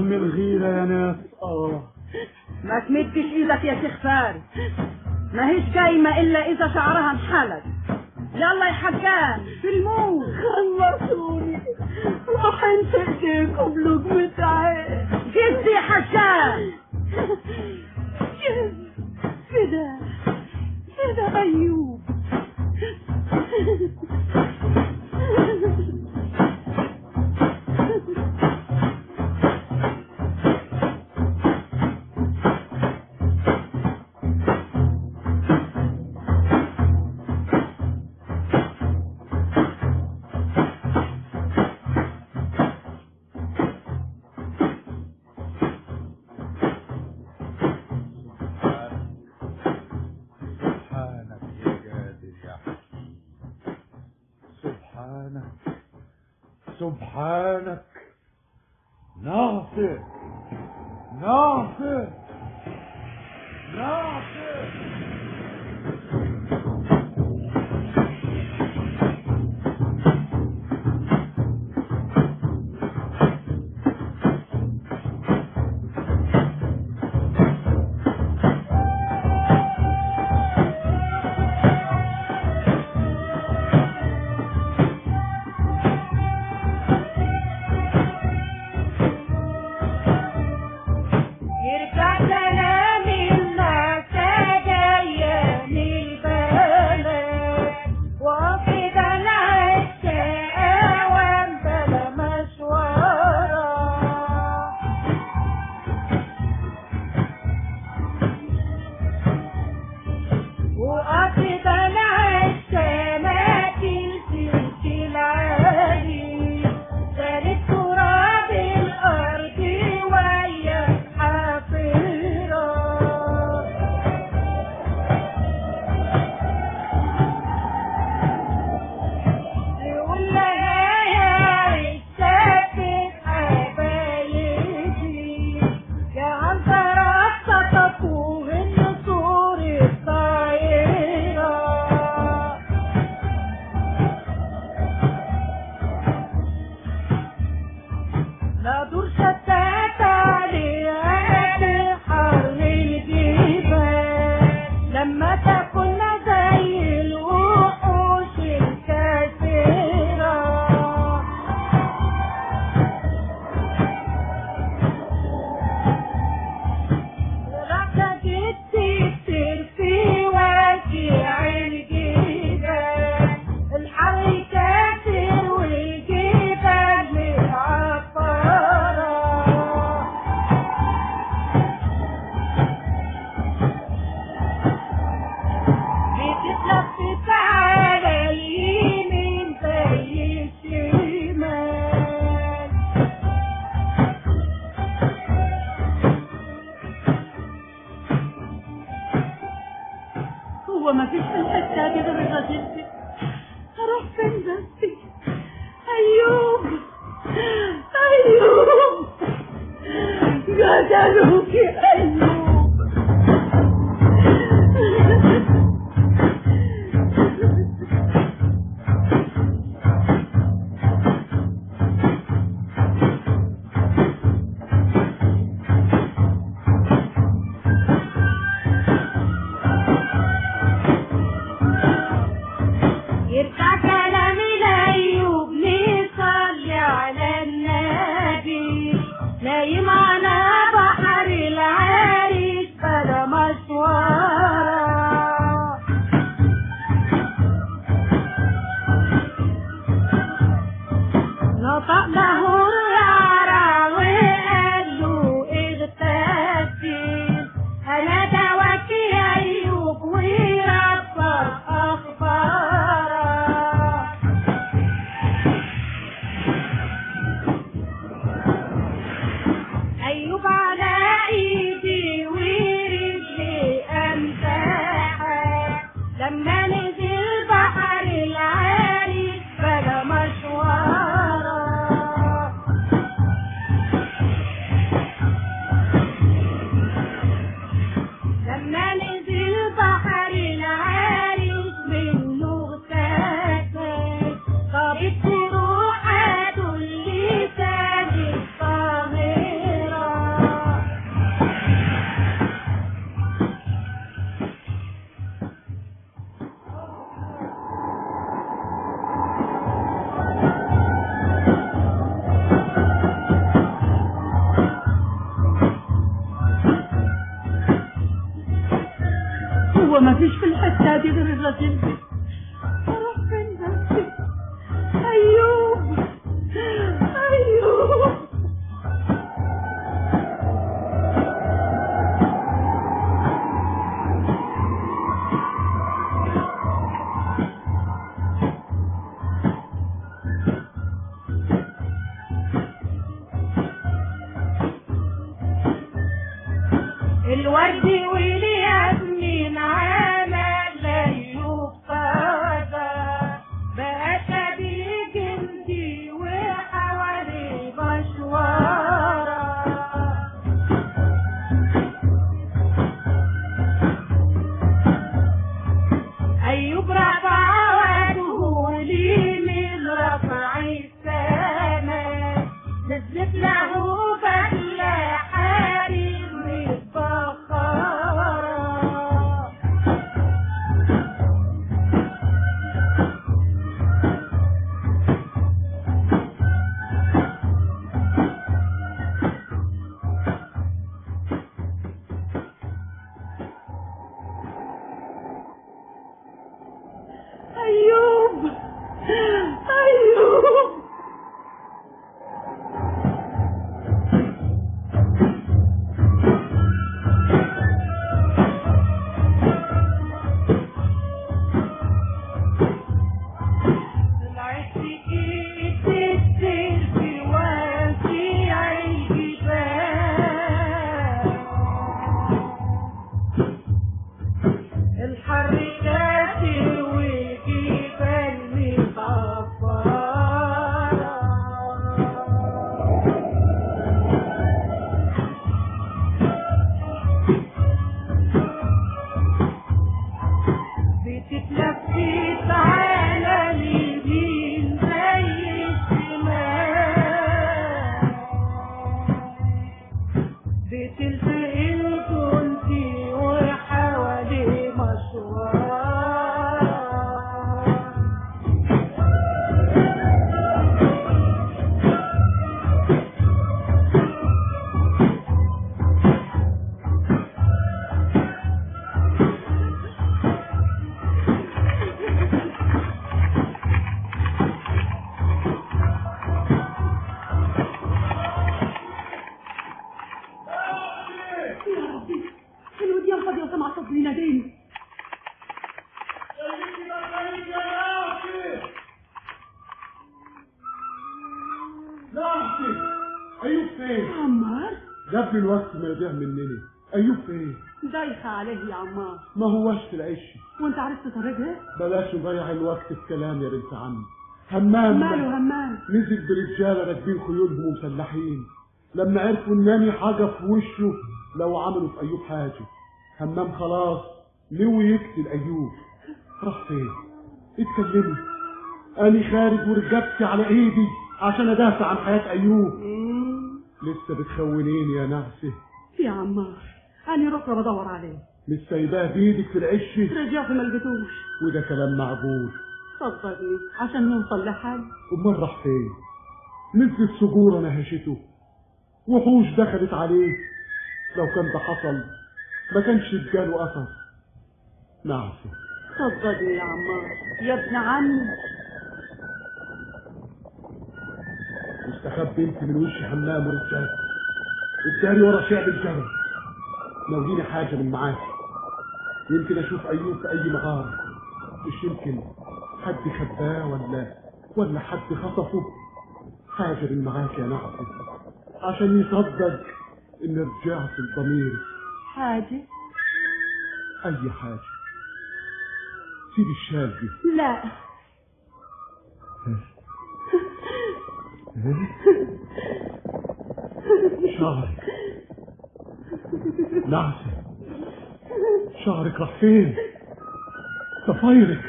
من الغيرة يا ناس. ما تمدش ايدك يا شيخ فارس، ما هيش جايمة الا اذا شعرها انحلت. يلا يا حجان في الموت. خلصوني وحنت ايديكم لقمة عيش. جد يا حجان. جد فدا فدا ايوب. سبحانك. ناصر ناصر ناصر. هو ما فيش في الحتة دي غير الراجل ده. هروح فين بس؟ ايوب ايوب قتلوك يا ايوب. أيوب على إيدي ورجلي أمسك. الراجل ده؟ اروح فين بس؟ ايوب ايوب. الورد والياسمين عمل ايوب طازة، بقى شبيه جندي وحواليه مشواره. ايوب رفع وجهه ليه من رفع السماء، نزلت له بدله حرير متبخرة. ايوب ايوب. طلعت ايد السيف واسع الجبال، الحر كاتر وجبال متعفرة. بتتلفت على اليمين زي الشمال، بتلفق الجندي وحواليه مشوار. يا ربي، الوديان فاضية وسمع صوت بيناديني. نعسة، ايوب فين؟ عمار قبل الوقت ما يضيع مننا. ايوب فين؟ دايخة عليه يا عمار. ما هوش في العش. وانت عرفت طريقها؟ بلاش نضيع الوقت في كلام يا بنت عمي. همام ماله همام؟ نزل برجاله راكبين خيولهم ومسلحين، لما عرفوا انني حاجة في وشه لو عملوا في ايوب حاجة. همام خلاص نوي يقتل ايوب. راح فين؟ اتكلمي. انا خارج ورجبتي على ايدي عشان ادافع عن حياة ايوب. لسه بتخونيني يا نعسه؟ يا عمار انا ركبه بدور عليه. مش سايباه بايدك في العش؟ رجعت ما لقيتوش. وده كلام معقول؟ صدقني عشان نوصل لحل. امال راح فين؟ نزلت سجوره نهشته، وحوش دخلت عليه. لو كان ده حصل ما كانش اتجاله اثر. نعسه صدقني يا عمار يا ابن عمي. مستخبي انت من وش حمام ورجال الداري ورا شعب الجبل. ناوليني حاجة من معاك، يمكن اشوف ايوب في اي مغارة. مش يمكن حد خباه ولا حد خطفه. حاجة من معاك يا نعسه عشان يصدق ان رجعت لضميري. حاجة؟ اي حاجة. سيب الشال دي. لا. شعرك نعسة، شعرك راح فين؟ ضفايرك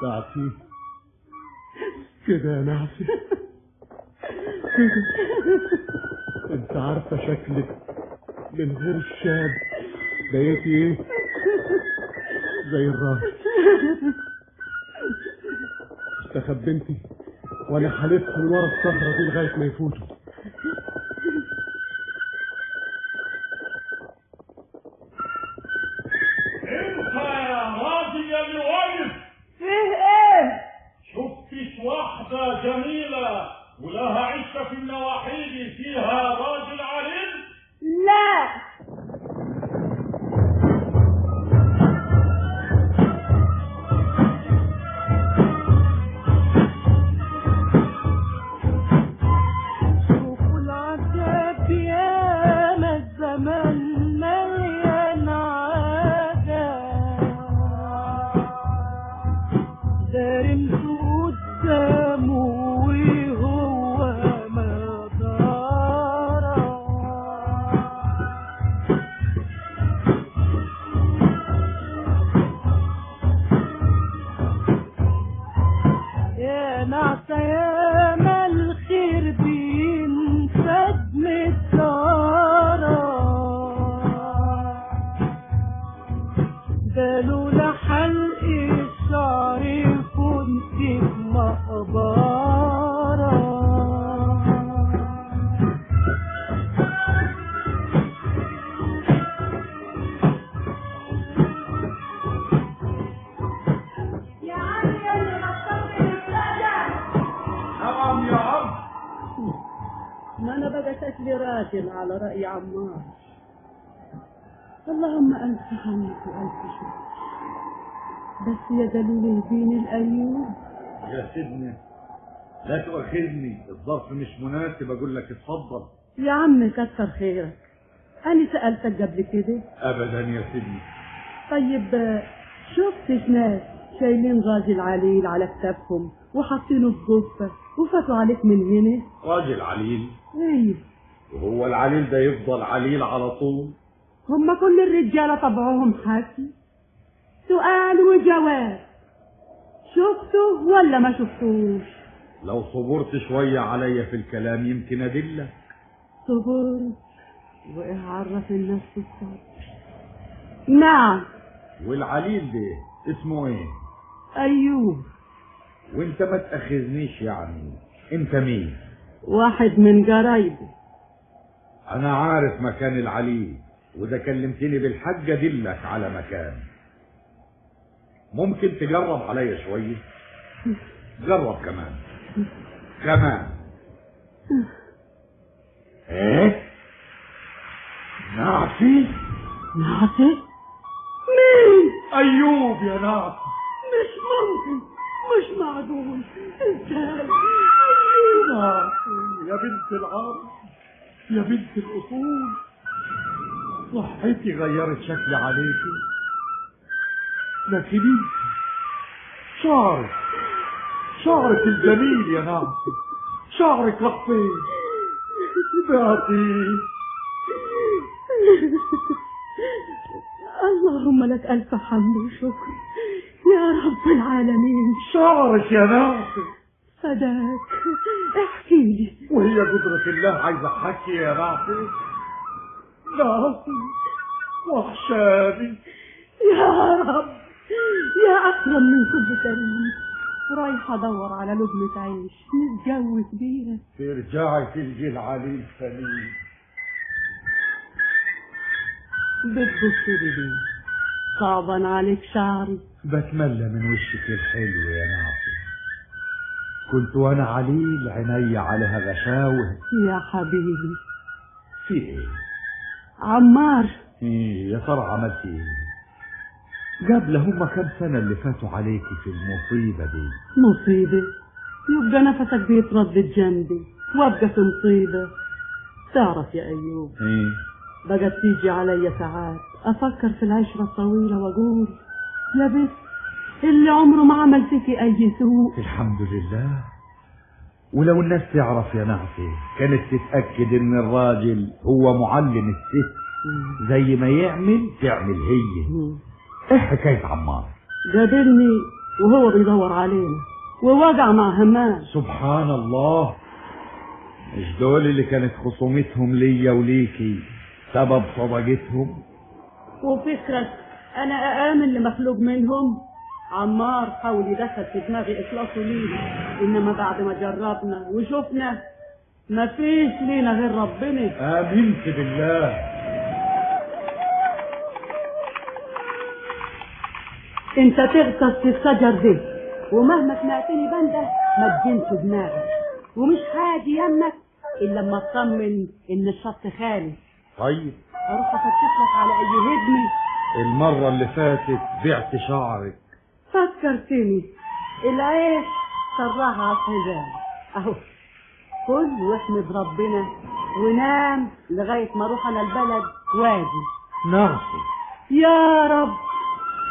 بعتيه كده يا نعسة كده. انت عارفة شكلك من غير الشاب بقيتي ايه؟ زي الراجل. استخبنتي وانا حلفت من ورا الصخرة دي لغاية ما يفوتوا. دارمت قدامه وهو ما دارى. يا نعسة يا ما الخير بينفد من الدارة، ده لولا حلق الشعر كنت في مقبرة. يا عم يا اللي غطيت السادة. نعم يا عم. ما انا بقى شكلي راجل على رأي عمار. اللهم ألف حمد وألف شكر. بس يا دليل يهديني الأيوب. يا سيدنا لا تؤاخذني، الظرف مش مناسب أقول لك اتفضل. يا عم كتر خيرك، أنا سألتك قبل كده؟ أبدا يا سيدنا. طيب شفتش ناس شايلين راجل عليل على كتافهم وحاطينه في جفة وفاتوا عليك من هنا؟ راجل عليل؟ ايه. وهو العليل ده يفضل عليل على طول؟ هما كل الرجالة طبعهم حكي، سؤال وجواب، شفته ولا ما شفتوش؟ لو صبرت شوية عليا في الكلام يمكن أدلك. صبرت وإيه عرف الناس بالصبر؟ نعم. والعليل ده اسمه ايه؟ أيوب. وانت ما تأخذنيش يعني، انت مين؟ واحد من قرايبي. انا عارف مكان العليل، وإذا كلمتني بالحج أدلك على مكان. ممكن تجرب عليا شوية؟ جرب كمان كمان. ايه؟ نعسي؟ نعسي؟ مين؟ أيوب يا نعسي. مش ممكن، مش معقول، ازاي؟ أيوب. نعسي يا بنت العرب، يا بنت الأصول، صحتي غيرت شكلي عليكي، لكن انت شعرك، شعرك الجميل يا نعسي، شعرك راح فين؟ بعتي. اللهم لك ألف حمد وشكر يا رب العالمين. شعرك يا نعسي فداك. احكي لي. وهي قدرة الله عايزة احكي يا نعسي. نعسي وحشاني يا رب، يا أكرم من كل كريم. رايحة أدور على لقمة عيش نتجوز بيها. ترجعي تلقي العليل سليم. بتبصي لي صعبا عليك شعري. بتملى من وشك الحلو يا نعسي. كنت وانا عليل عيني عليها غشاوة. يا حبيبي. في ايه؟ عمار. ايه يا ترى عملت ايه؟ قبل هما كام سنة اللي فاتوا عليكي في المصيبة دي؟ مصيبة؟ يبقى نفسك بيتردد جنبي وابقى في مصيبة. تعرف يا أيوب، ايه؟ بقت تيجي عليا ساعات أفكر في العشرة الطويلة وأقول يا بس اللي عمره ما عمل فيكي أي سوء. الحمد لله. ولو الناس تعرف يا نعسي كانت تتأكد إن الراجل هو معلم الست، زي ما يعمل تعمل هي. ايه حكاية عمار؟ قابلني وهو بيدور علينا ووقع مع همام. سبحان الله، مش دول اللي كانت خصومتهم ليا وليكي سبب صداقتهم؟ وفكرك انا اامن لمخلوق منهم؟ عمار حاول يدخل في دماغي اخلاصه لينا، انما بعد ما جربنا وشفنا مفيش لينا غير ربنا. امنت بالله. انت تغطس في الشجر دي، ومهما سمعتني بنده ما تجنش دماغك، ومش هاجي يمك الا لما اطمن ان الشط خالي. طيب اروح افتش لك على اي هدمه. المرة اللي فاتت بعت شعرك. فكرتني، العيش صراها على الحزام اهو. كل واحمد ربنا ونام لغاية ما اروح انا البلد واجي. نعسي يا رب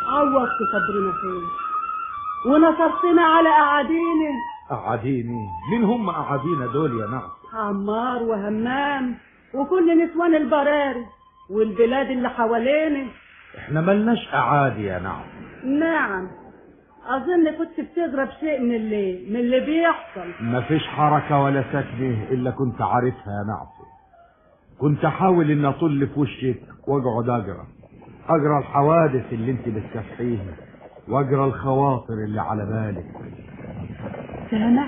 عوضت صبرنا خير. ونصرتنا على أعادينا. أعاديني؟ مين هم أعادينا دول يا نعسة؟ عمار وهمام وكل نسوان البراري والبلاد اللي حوالينا. احنا ملناش أعادي يا نعسة. نعم، أظن كنت بتضرب شيء من اللي بيحصل. مفيش حركة ولا سكنة إلا كنت عارفها يا نعسة. كنت أحاول إن أطل في وشك وأقعد أقرأ الحوادث اللي أنت بتكافحيها، وأقرأ الخواطر اللي على بالك. سامع؟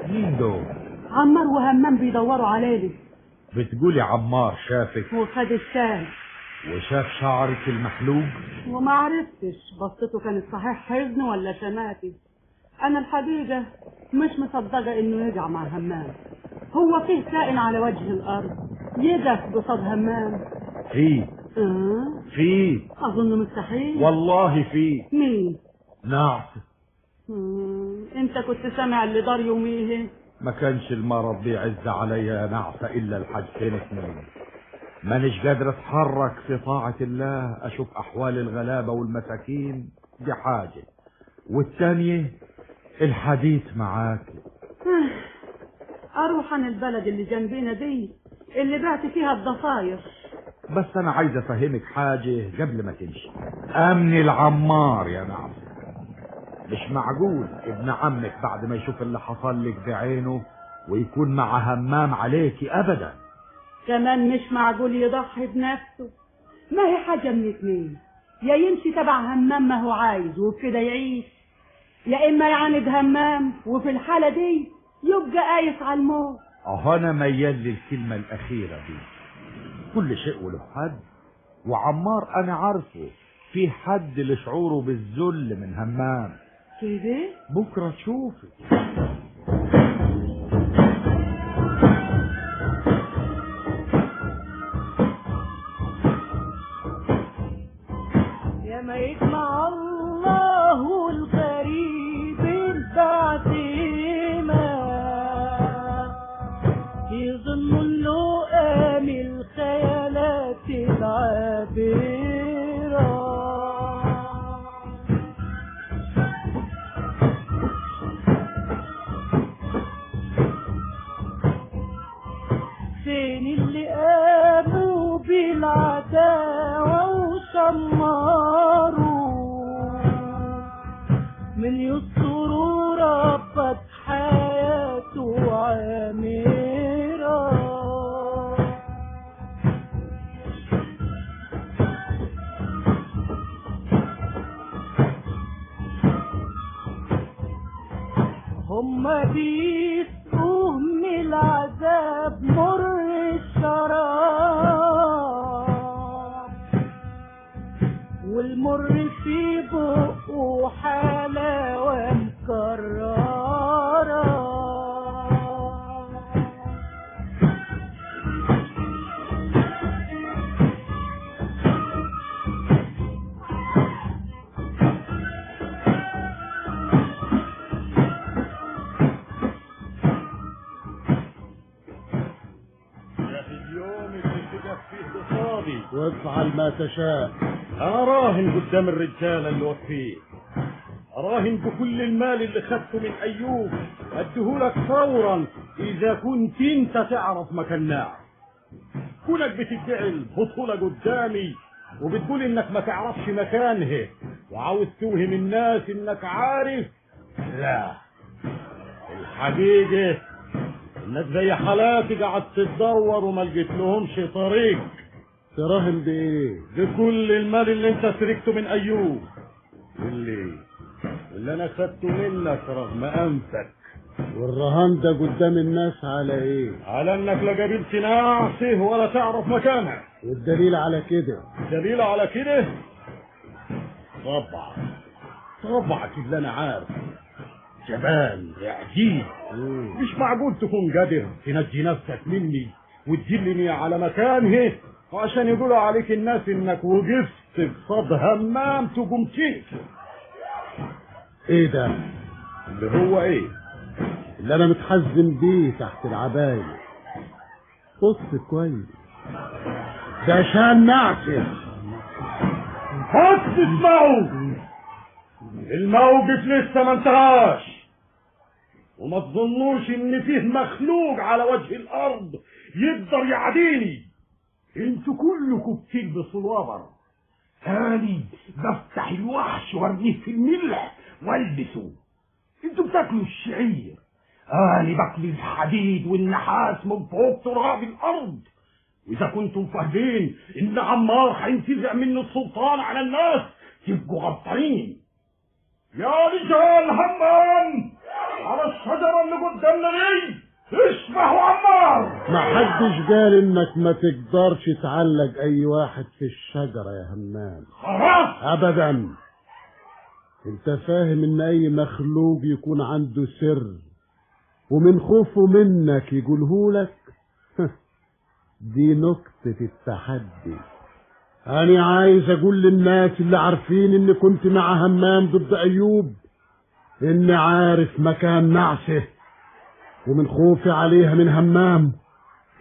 مين دول؟ عمار وهمام بيدوروا علينا. بتقولي عمار شافك وخد الشال وشاف شعرك المحلوج؟ وما عرفتش بصته كانت صحيح حزن ولا شماتي. انا الحقيقة مش مصدقة انه يرجع مع همام. هو فيه كائن على وجه الارض يقف قصاد همام؟ في في اظن مستحيل. والله في. مين؟ نعسة. انت كنت سامع اللي دار يومية؟ ما كانش المرض بيعز عليا يا نعسة الا الحاجتين اتنين. مانيش قادر اتحرك في طاعة الله اشوف احوال الغلابة والمساكين، دي حاجة، والتانية الحديث معاك. اروح عن البلد اللي جنبينا دي اللي بعت فيها الضفاير. بس انا عايز افهمك حاجة قبل ما تمشي. امني العمار يا نعسة. مش معقول ابن عمك بعد ما يشوف اللي حصل لك بعينه ويكون مع همام عليكي ابدا. كمان مش معقول يضحي بنفسه. ما هي حاجة من اتنين، يا يمشي تبع همام ما هو عايز وبكده يعيش، يا اما يعاند همام وفي الحالة دي يبقى قايس على الموت. اهو انا ميال للكلمة الاخيرة دي. كل شيء وله حد، وعمار انا عارفه في حد لشعوره بالذل من همام. كده؟ بكرة تشوفي. يا ما يجمع الله الغريب بعد ما يظن اللؤام الخيالات العابرة. فين اللي قاموا بالعداوة وشمروا من يستروا ربك حياته عامرة. هما بيسقوه من العذاب مر الشراب، والمر في بقه حلاوة مكررة. وافعل ما تشاء. أنا راهن قدام الرجالة اللي واقفين، أراهن بكل المال اللي خدته من أيوب أديهولك فورا إذا كنت أنت تعرف مكان ناعم. كونك بتدعي البطولة قدامي وبتقول إنك ما تعرفش مكانها وعاوز توهم الناس إنك عارف، لا، الحقيقة إنك زي حالاتي قعدت تدور وما لقيت لهمش طريق. تراهن بايه؟ بكل المال اللي انت سرقته من ايوب، واللي انا خدته منك رغم انفك. والرهان ده قدام الناس على ايه؟ على انك لا قابلت نعسه ولا تعرف مكانها. والدليل على كده؟ الدليل على كده طبعا طبعك اللي انا عارف. جبان يا عجيب، مش معقول تكون قادر تنجي نفسك مني وتدلني على مكانه وعشان يقولوا عليك الناس انك وقفت قصاد همام تقوم تنكر. ايه ده؟ اللي هو ايه؟ اللي انا متحزن بيه تحت العباية. بص كويس، ده شان نعسة. بس اسمعوا، الموقف لسه ما انتهاش، وما تظنوش ان فيه مخلوق على وجه الارض يقدر يعاديني. انتوا كلكم بتلبسوا الوبر، اني بفتح الوحش وارميه في الملح والبسه. انتوا بتاكلوا الشعير، اني باكل الحديد والنحاس من فوق تراب الارض. واذا كنتم فاهمين ان عمار هينتزع منه السلطان على الناس تبقوا غلطانين. يا رجال همام، على الشجرة اللي قدامنا دي اشبحوا عمار. ما حدش قال انك ما تقدرش تعلق اي واحد في الشجرة يا همام. خلاص ابدا. انت فاهم ان اي مخلوق يكون عنده سر ومن خوفه منك يقولهولك؟ دي نقطة التحدي. أنا عايز أقول للناس اللي عارفين إني كنت مع همام ضد أيوب إني عارف مكان نعسه، ومن خوفي عليها من همام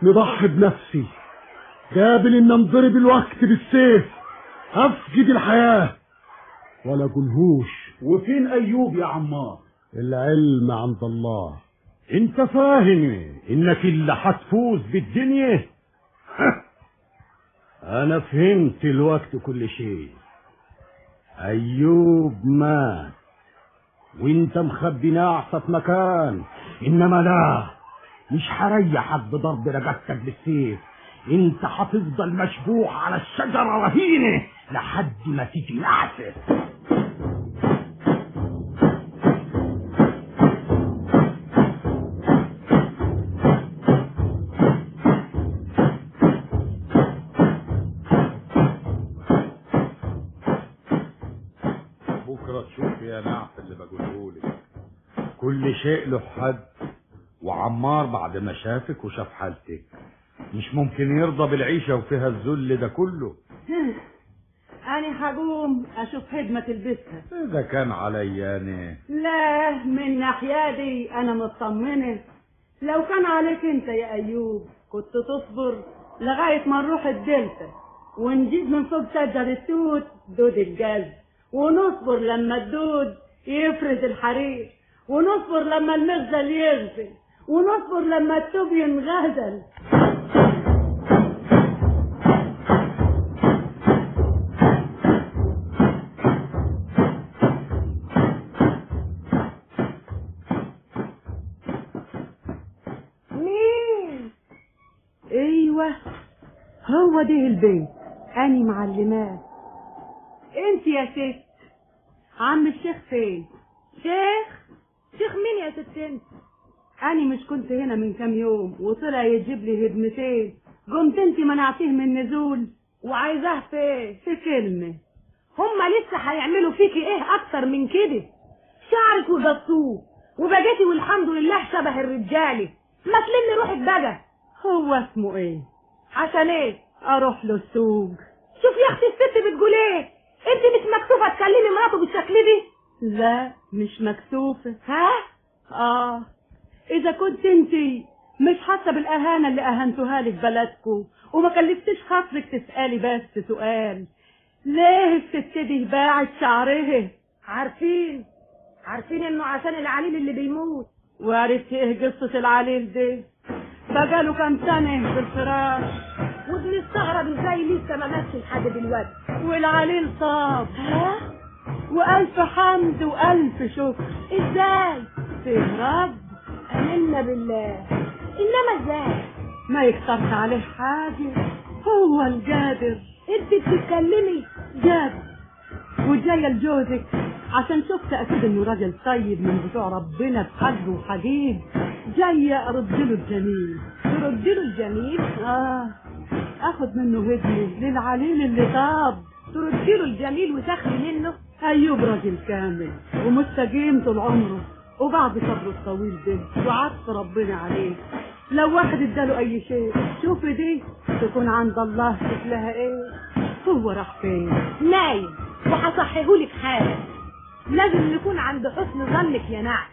نضحي بنفسي، قابل إن انضرب الوقت بالسيف، أفقد الحياة ولا أقولهوش. وفين أيوب يا عمار؟ العلم عند الله. انت فاهم انك اللي هتفوز بالدنيا؟ انا فهمت الوقت كل شيء. ايوب مات وانت مخبي نعسة في مكان، انما لا، مش هريحك بضرب رقبتك بالسيف. انت هتفضل مشبوح على الشجرة رهينة لحد ما تيجي نعسة. كل شيء له حد، وعمار بعد ما شافك وشاف حالتك مش ممكن يرضى بالعيشة وفيها الذل ده كله. أنا هقوم أشوف هدمة تلبسها. إذا كان عليا أنا لا، من ناحية دي أنا مطمنة. لو كان عليك أنت يا أيوب كنت تصبر لغاية ما نروح الدلتا ونجيب من فوق شجر التوت دود الجاز، ونصبر لما الدود يفرز الحرير، ونصبر لما المغزل يغزل، ونصبر لما التوب ينغزل. مين؟ ايوه هو ده البيت، اني معلمات. انت يا ست، عم الشيخ فين؟ شيخ؟ شيخ مين يا ست انت؟ أنا مش كنت هنا من كام يوم وطلع يجيب لي هدمتين، قمت انت منعتيه من النزول. وعايزاه في ايه؟ في كلمة. هما لسه هيعملوا فيكي ايه أكتر من كده؟ شعرك وقصوه وبقيتي والحمد لله شبه الرجالة. ما تلمي روحك بقى. هو اسمه ايه؟ عشان ايه؟ أروح له السوق. شوف يا اختي الست بتقول ايه؟ انت مش مكسوفة تكلمي مراته بالشكل دي؟ لا مش مكسوفة. ها؟ آه، إذا كنت أنت مش حاسة بالأهانة اللي أهنتوها لك بلدكم وما كلفتش خاطرك تسألي بس سؤال، ليه الست دي باعت شعرها؟ عارفين، عارفين إنه عشان العليل اللي بيموت. وعرفتي إيه قصة العليل دي؟ بقاله كام سنة في الفراش، وبنستغرب إزاي لسه ما ماتش لحد دلوقتي. والعليل طاب. ها؟ وألف حمد وألف شكر. إزاي؟ في رب. آمنا بالله. إنما إزاي؟ ما يكترش عليه حاجة، هو القادر. أنت بتتكلمي جاد وجاية لجوزك عشان شفت أكيد إنه راجل طيب من بتوع ربنا بحج وحديد. جاية أرد له الجميل. ترد له الجميل؟ آه، آخد منه هدمة للعليل اللي طاب. ترد له الجميل وتاخدي منه؟ أيوب راجل كامل ومستقيم طول عمره، وبعد صبره الطويل ده وعطف ربنا عليه لو واحد اداله أي شيء، شوفي دي تكون عند الله شكلها إيه. هو راح فين؟ نايم، وهصحيهولك حالا. لازم نكون عند حسن ظنك يا نعم.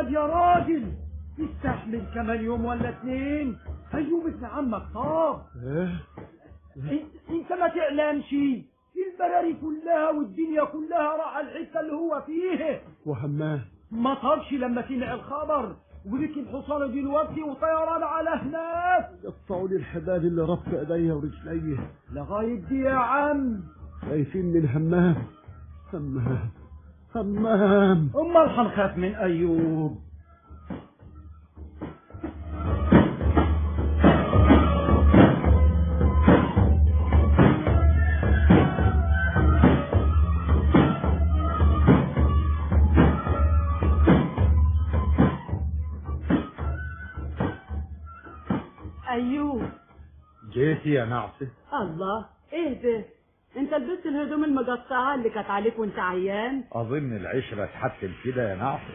البلد يا راجل. استحمل كمان يوم ولا اتنين، ايوب ابن عمك طاب. انت ما تقلقش، البراري كلها والدنيا كلها راح الحتة اللي هو فيها. وهمام ما طابش لما سمع الخبر، وركب حصانه دلوقتي وطيران على هناك. قطعوا لي الحبال اللي ربط ايديا ورجلي لغاية دي يا عم. خايفين من همام. همام همام. امال هنخاف من ايوب؟ ايوب جيتي يا نعسة. الله، ايه ده؟ انت لبست الهدوم المقطعة اللي كانت عليك وانت عيان؟ اظن العشرة تحتم كده يا نعسة.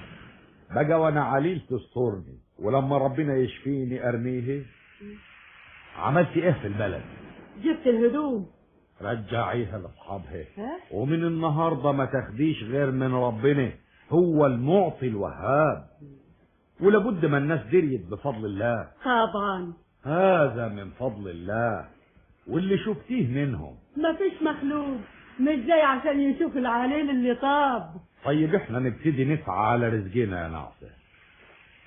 بقى وانا عليل تسترني، ولما ربنا يشفيني ارميه. عملتي ايه في البلد؟ جبت الهدوم. رجعيها لاصحابها، ومن النهارده ما تاخديش غير من ربنا، هو المعطي الوهاب. ولابد ما الناس دريت بفضل الله. طبعا هذا من فضل الله، واللي شفتيه منهم مفيش مخلوق مش جاي عشان يشوف العليل اللي طاب. طيب احنا نبتدي نسعى على رزقنا يا نعسة.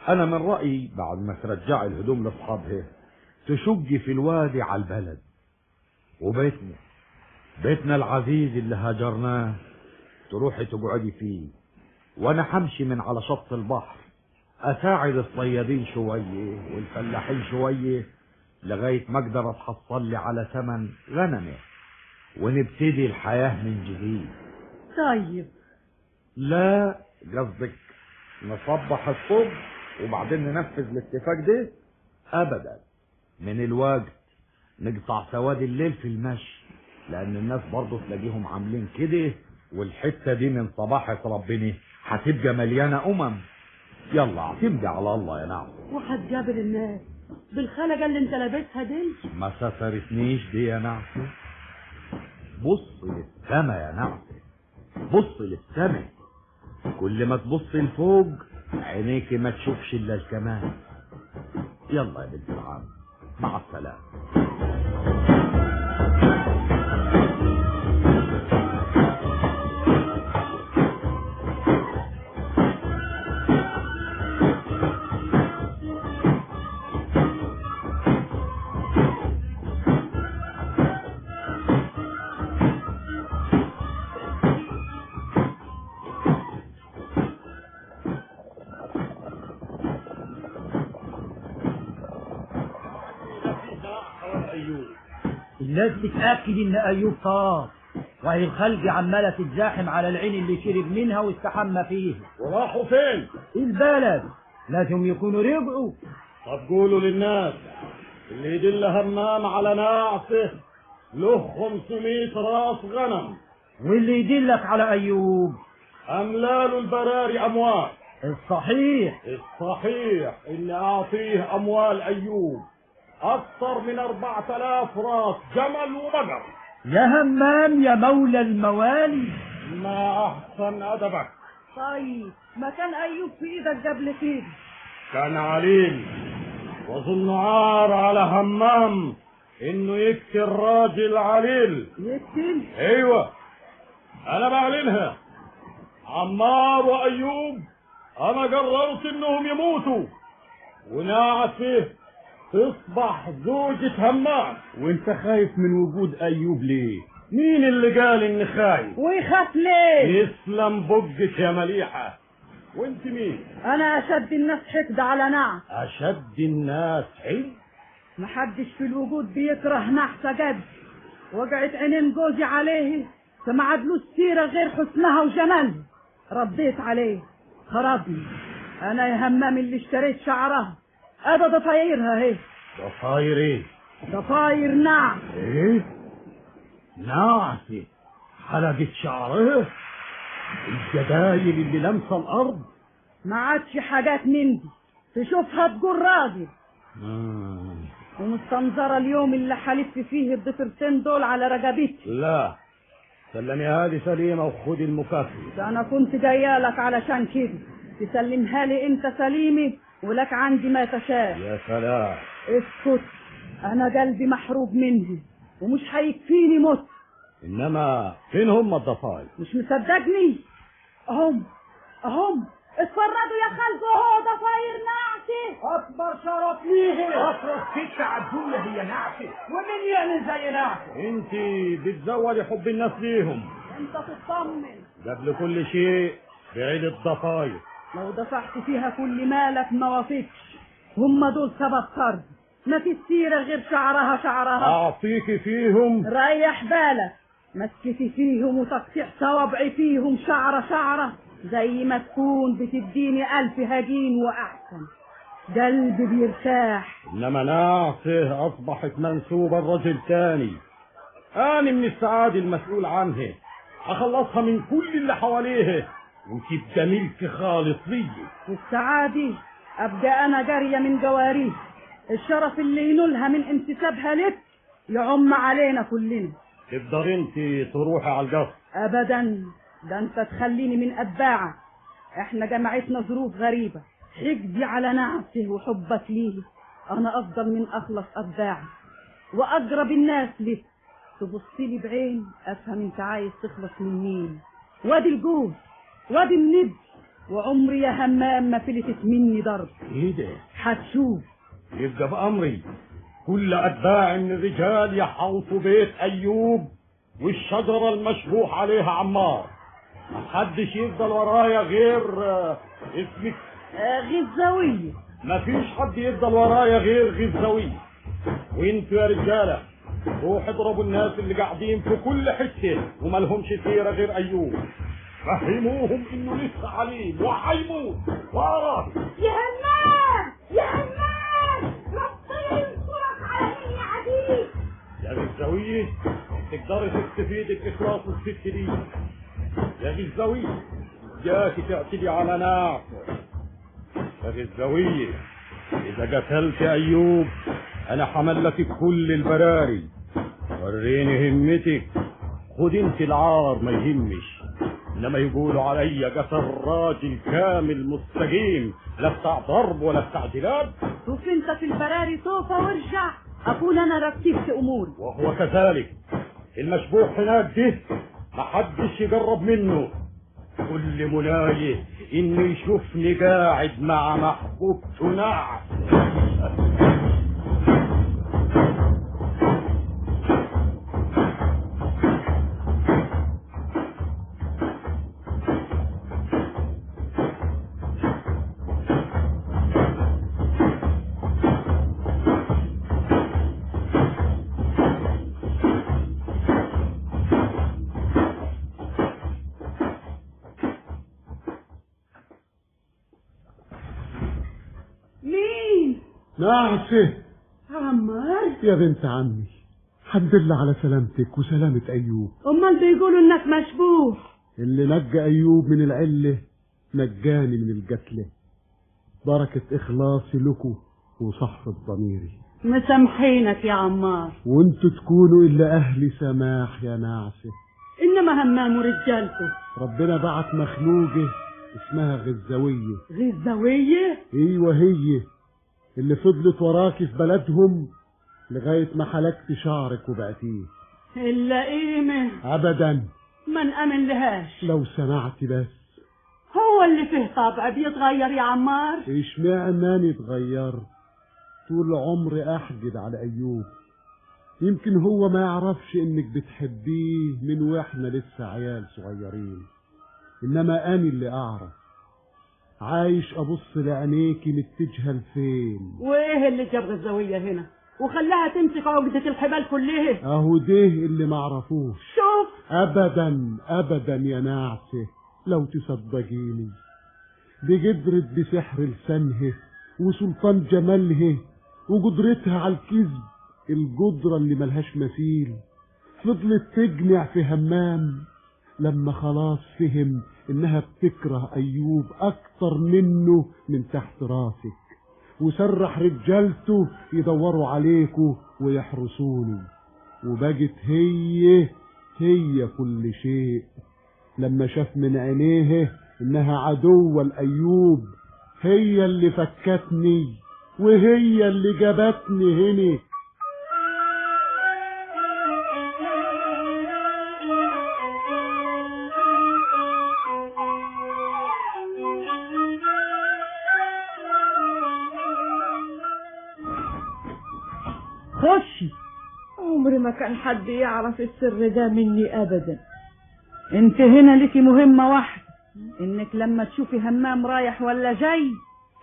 انا من رأيي بعد ما ترجعي الهدوم لاصحابها تشجي في الوادي على البلد، وبيتنا، بيتنا العزيز اللي هاجرناه، تروحي تقعدي فيه، وانا همشي من على شط البحر اساعد الصيادين شوية والفلاحين شوية لغاية ما اقدر اتحصل لي على ثمن غنمه، ونبتدي الحياة من جديد. طيب. لا قصدك نصبح الصبح وبعدين ننفذ الاتفاق ده؟ ابدا، من الوقت نقطع سواد الليل في المشي، لان الناس برضه تلاقيهم عاملين كده، والحتة دي من صباحة ربنا هتبقى مليانة يلا اعتمدي على الله يا نعم. وهتقابل الناس بالخلقه اللي انت لابسها دي؟ ما سترتنيش دي يا نعسة. بص للسما يا نعسة، بص للسما، كل ما تبص لفوق عينيك ما تشوفش الا الكمال. يلا يا بنت العم، مع السلامة. الناس بتأكد ان ايوب طار، وهي الخلق عماله تتزاحم على العين اللي شرب منها واستحمى فيها. وراحوا فين؟ البلد، لازم يكونوا رجعوا. طب قولوا للناس اللي يدل همام على نعسه له 500 راس غنم، واللي يدلك على ايوب املاله البراري اموال. الصحيح الصحيح ان اعطيه اموال ايوب أكثر من 4000 راس جمل وبقر. يا همام يا مولى الموالي، ما أحسن أدبك. طيب ما كان أيوب في إيدك قبل كده؟ كان عليم، وظن عار على همام إنه يقتل راجل عليل. يقتل؟ أيوه، أنا بعلنها. عمار وأيوب أنا قررت إنهم يموتوا، ونعسه تصبح زوجة همام. وانت خايف من وجود ايوب ليه؟ مين اللي قال اني خايف؟ ويخاف ليه؟ يسلم بقك يا مليحة. وانت مين؟ انا اشد الناس حقد على نعس. اشد الناس حقد؟ محدش في الوجود بيكره نعسة جد. وقعت عينين جوزي عليه فما عادلوش سيرة غير حسنها وجمالها. رديت عليه خربني. انا يا همام اللي اشتريت شعرها، ابا ضفايرها اهي. ضفاير ايه؟ ضفاير نعس. ايه؟ نعسة حلقت شعرها؟ الجدايل اللي لامسه الارض؟ ما عادش حاجات من دي تشوفها تقول راجل. ومستنظره اليوم اللي حلف فيه الضفرتين دول على رقبتي. لا سلمي هذه سليمة وخدي المكافأة. ده انا كنت جايالك علشان كده. تسلمها لي انت سليمة ولك عندي ما تشاء. يا سلام. اسكت، انا قلبي محروق منه ومش هيكفيني موت. انما فين هم الضفاير؟ مش مصدقني؟ اهم اهم، اتفرجوا يا خالد، اهو ضفاير نعسه. اكبر شرف ليه، اطرف ست على الدنيا هي نعسه. ومين يعني زي نعسه؟ انت بتزودي حب الناس ليهم. انت تطمن. قبل كل شيء بعيد الضفاير. لو دفعت فيها كل مالك ما وافقش. هم دول سبب طرد، ما في سيرة غير شعرها شعرها. اعطيكي فيهم، ريح بالك، مسكتي فيهم وتقطيع صوابعي فيهم شعرة شعرة، زي ما تكون بتديني 1000 هجين وأحسن. قلبي بيرتاح. إنما نعسه أصبحت منسوبة لرجل تاني. أنا من السعادة المسؤول عنها، أخلصها من كل اللي حواليها وتبقى ملك خالص ليا. والسعادة أبقى أنا جارية من جواريه. الشرف اللي ينولها من انتسابها لك يعم علينا كلنا. تقدر انت تروحي على القصر؟ أبدا، ده انت تخليني من أتباعك. احنا جمعتنا ظروف غريبة، حقدي على نعسه وحبك ليه. انا افضل من اخلص اتباعك واقرب الناس لك. تبصيلي بعين افهم انت عايز تخلص من مين. وادي الجوز وادي الند، وعمري يا همام ما فلتت مني ضرب. ايه ده؟ هتشوف. يبقى بأمري كل أتباع من الرجال يحوطوا بيت أيوب والشجرة المشبوح عليها عمار. محدش يفضل ورايا غير اسمك غزاوية. مفيش حد يفضل ورايا غير غزاوية. وانتوا يا رجالة روح اضربوا الناس اللي قاعدين في كل حتة ومالهمش سيرة غير أيوب. فهموهم انه لسه عليم وحيموت وراي. يا همام يا همام، ربنا ينصرك على مين يا عزيز. يا غزاوية تقدري تستفيدي بإخلاص الست دي. يا غزاوية إياكي تعتدي على نعسه. يا غزاوية إذا قتلت أيوب أنا حملك كل البراري. وريني همتك، خد انت العار ما يهمش. إنما يقولوا علي قتل راجل كامل مستقيم، لا بتاع ضرب ولا بتاع جلاب. شوف انت في البراري طوفة وارجع، أكون أنا رتبت أموري. وهو كذلك. المشبوح هناك ده محدش يقرب منه. كل منايه انه يشوفني قاعد مع محبوبته نعسه. نعسه. عمار يا بنت عمي، الحمد لله على سلامتك وسلامة أيوب. أمال بيقولوا إنك مشبوح. اللي نجى أيوب من العلة نجاني من القتلة. بركة إخلاصي لكم وصحة ضميري. مسامحينك يا عمار. وانتوا تكونوا إلا أهل سماح يا نعسه. إنما همام ورجالته. ربنا بعت مخلوقة اسمها غزاوية. غزاوية؟ ايوه هي اللي فضلت وراكي في بلدهم لغاية ما حلقت شعرك وبعتيه. إلا قيمة أبدا ما نأمن لهاش. لو سمعتي بس. هو اللي فيه طبع بيتغير يا عمار. اشمعنى اني اتغيرت؟ طول عمري احجد على ايوب. يمكن هو ما يعرفش انك بتحبيه من واحنا لسه عيال صغيرين، انما انا اللي اعرف. عايش ابص لعينيكي متجهه لفين. وايه اللي جاب غزاويه هنا وخلاها تمسك عقده الحبال كلها؟ اهو ده اللي معرفوش. شوف ابدا ابدا يا نعسه، لو تصدقيني دي قدرت بسحر لسانها وسلطان جمالها وقدرتها على الكذب، القدرة اللي ملهاش مثيل. فضلت تجمع في همام لما خلاص فهم انها بتكره ايوب اكتر منه من تحت راسك، وسرح رجالته يدوروا عليكوا ويحرسوني، وبقت هي كل شيء لما شاف من عينيه انها عدوة لأيوب، هي اللي فكتني وهي اللي جابتني هنا. خشي. عمري ما كان حد يعرف السر ده مني ابدا. انت هنا لك مهمة واحدة، انك لما تشوفي همام رايح ولا جاي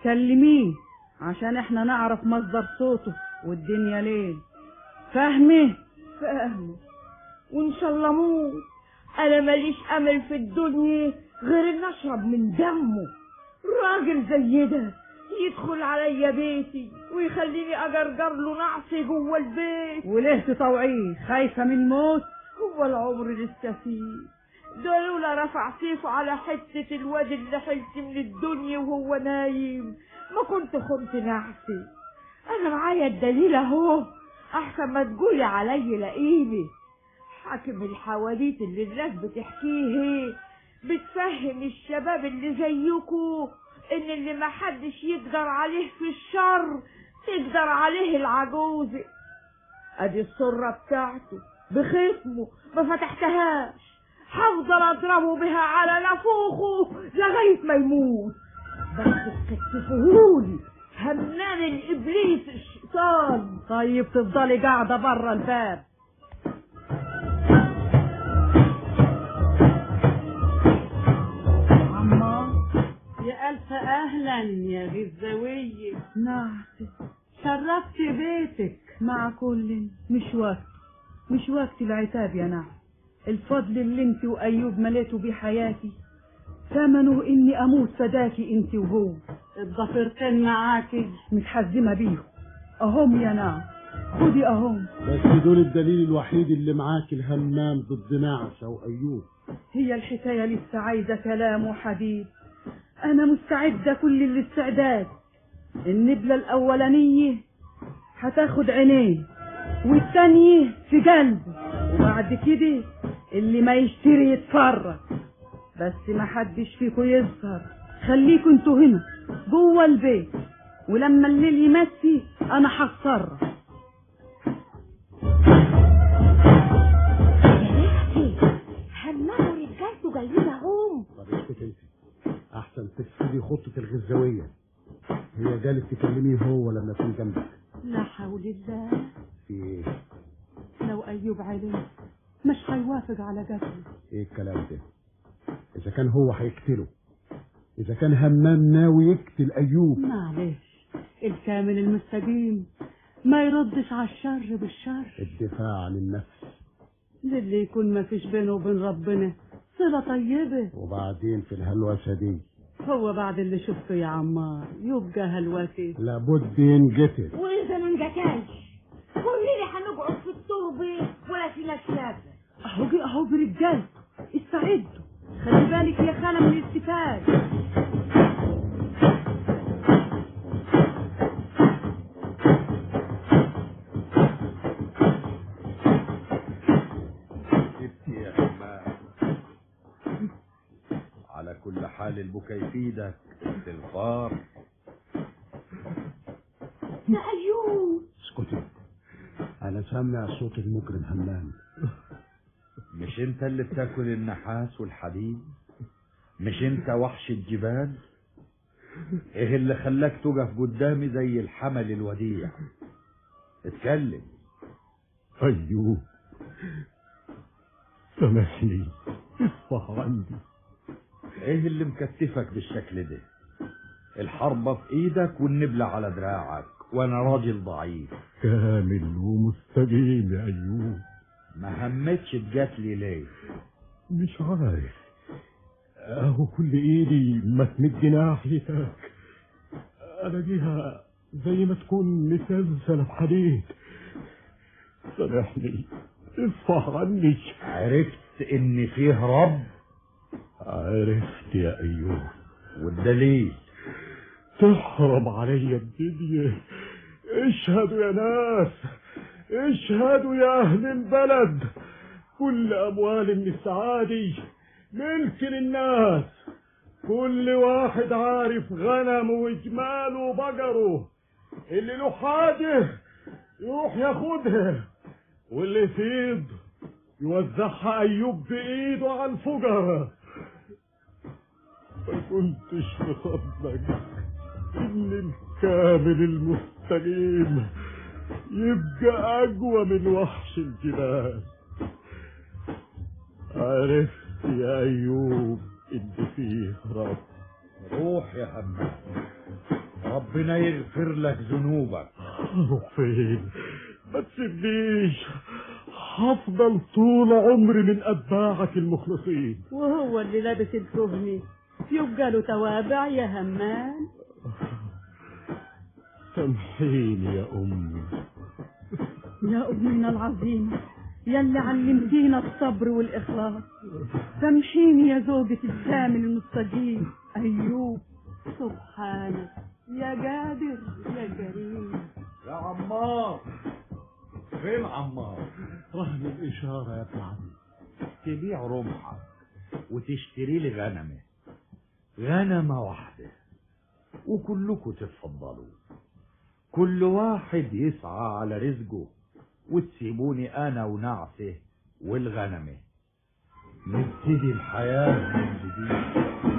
كلميه عشان احنا نعرف مصدر صوته والدنيا ليه. فاهمه؟ فاهمه، وان شاء الله موت. انا ماليش امل في الدنيا غير ان اشرب من دمه. راجل زي ده يدخل عليا بيتي ويخليني اجرجر له نعصي جوه البيت. وليه تطوعيه؟ خايفة من موت؟ هو العمر لسه فيه. ده لولا رفع سيفه على حتة الواد اللي حلت من الدنيا وهو نايم ما كنت خنت نعسي. انا معايا الدليل اهو، احسن ما تقولي علي لقيمي. حاكم الحواديت اللي الناس بتحكيه بتفهم الشباب اللي زيكو ان اللي ما حدش يقدر عليه في الشر تقدر عليه العجوزة. ادي السرة بتاعته بختمه ما فتحتهاش، هفضل اضربه بها على نافوخه لغاية ما يموت. بس تكتفهولي همام الابليس الشيطان. طيب تفضلي قاعدة بره الباب. يا ألف أهلا يا غزاوية. نعم، شرفتي بيتك. مع كل مش وقت، مش وقت العتاب يا نعم. الفضل اللي انت وأيوب مليتوا بيه حياتي ثمنه إني أموت فداكي انت وهو. الضفيرتين معاكي متحزمة بيهم أهم يا نعم، خدي أهم. بس دول الدليل الوحيد اللي معاك الهمام ضد نعسة وأيوب. هي الحكاية لسه عايزة كلام وحديد. أنا مستعدة كل الاستعداد. النبلة الأولانية هتاخد عينيه والثانية في قلبه، وبعد كده اللي ما يشتري يتفرج. بس ما حدش فيكم يظهر، خليكوا انتوا هنا جوه البيت، ولما الليل يمسي أنا هتصرف. يا بنتي همام ورجالته جايين اهم. طب اسكتي انت، احسن تفسدي خطة الغزاوية. هي جالت تكلميه هو لما يكون جنبك. لا حول الله. في ايه؟ لو ايوب علم مش هيوافق على قتله. ايه الكلام ده؟ اذا كان هو هيقتله، اذا كان همام ناوي يقتل ايوب. معلش، الكامل المستقيم ما يردش على الشر بالشر. الدفاع عن النفس للي يكون ما فيش بينه وبين ربنا صلة طيبة. وبعدين في الهلوسة دي، هو بعد اللي شفته يا عمار يبقى هلوسة؟ لابد ينقتل. وإذا ما انقتلش كلنا هنقعد في التربة ولا في نشافة. أهو جه أهو برجالته، استعدوا. خلي بالك يا خالة من الاستفاد. ابكي يا همام، على كل حال البكا يفيدك استغفار. يا أيوب اسكتي، أنا سامع صوت المجرم همام. مش انت اللي بتاكل النحاس والحديد؟ مش انت وحش الجبال؟ ايه اللي خلاك تقف قدامي زي الحمل الوديع؟ اتكلم. أيوب سامحني، اصفح عندي. ايه اللي مكتفك بالشكل ده؟ الحربة في ايدك والنبلة على دراعك، وانا راجل ضعيف. كامل ومستقيم يا ايوب. ما همتش تجاتلي ليه؟ مش عارف، اهو كل ايدي ما تمد ناحيتك الاقيها زي ما تكون مسلسلة بحديد. سامحني، اصفح عني. عرفت ان فيه رب؟ عرفت يا ايوب. والدليل؟ تحرم علي الدنيا. اشهدوا يا ناس، اشهدوا يا اهل البلد، كل اموال من السعادي ملك للناس، كل واحد عارف غنمه وجماله وبقره، اللي له حاجة يروح ياخدها، واللي يفيض يوزعها أيوب بإيده على الفقراء. ما كنتش مصدق إن الكامل المستقيم يبقى أقوى من وحش الجبال. عرفت يا أيوب إن فيه رب. روح يا همام، ربنا يغفر لك ذنوبك. روح فين؟ ما تسيبنيش، هفضل طول عمري من أتباعك المخلصين. وهو اللي لابس الكهني يبقى له توابع يا همام. سامحيني يا أمي. يا أمنا العظيمة، يلي علمتينا الصبر والإخلاص، سامحيني يا زوجة الثامن المستجيب أيوب. سبحانك يا قادر يا كريم. يا عمار، فين عمار؟ رهن الإشارة يا ابن عمي. تبيع رمحك وتشتري لي غنمة، غنمة واحدة، وكلكم تتفضلوا، كل واحد يسعى على رزقه، وتسيبوني أنا ونعسه والغنمة نبتدي الحياة من جديد.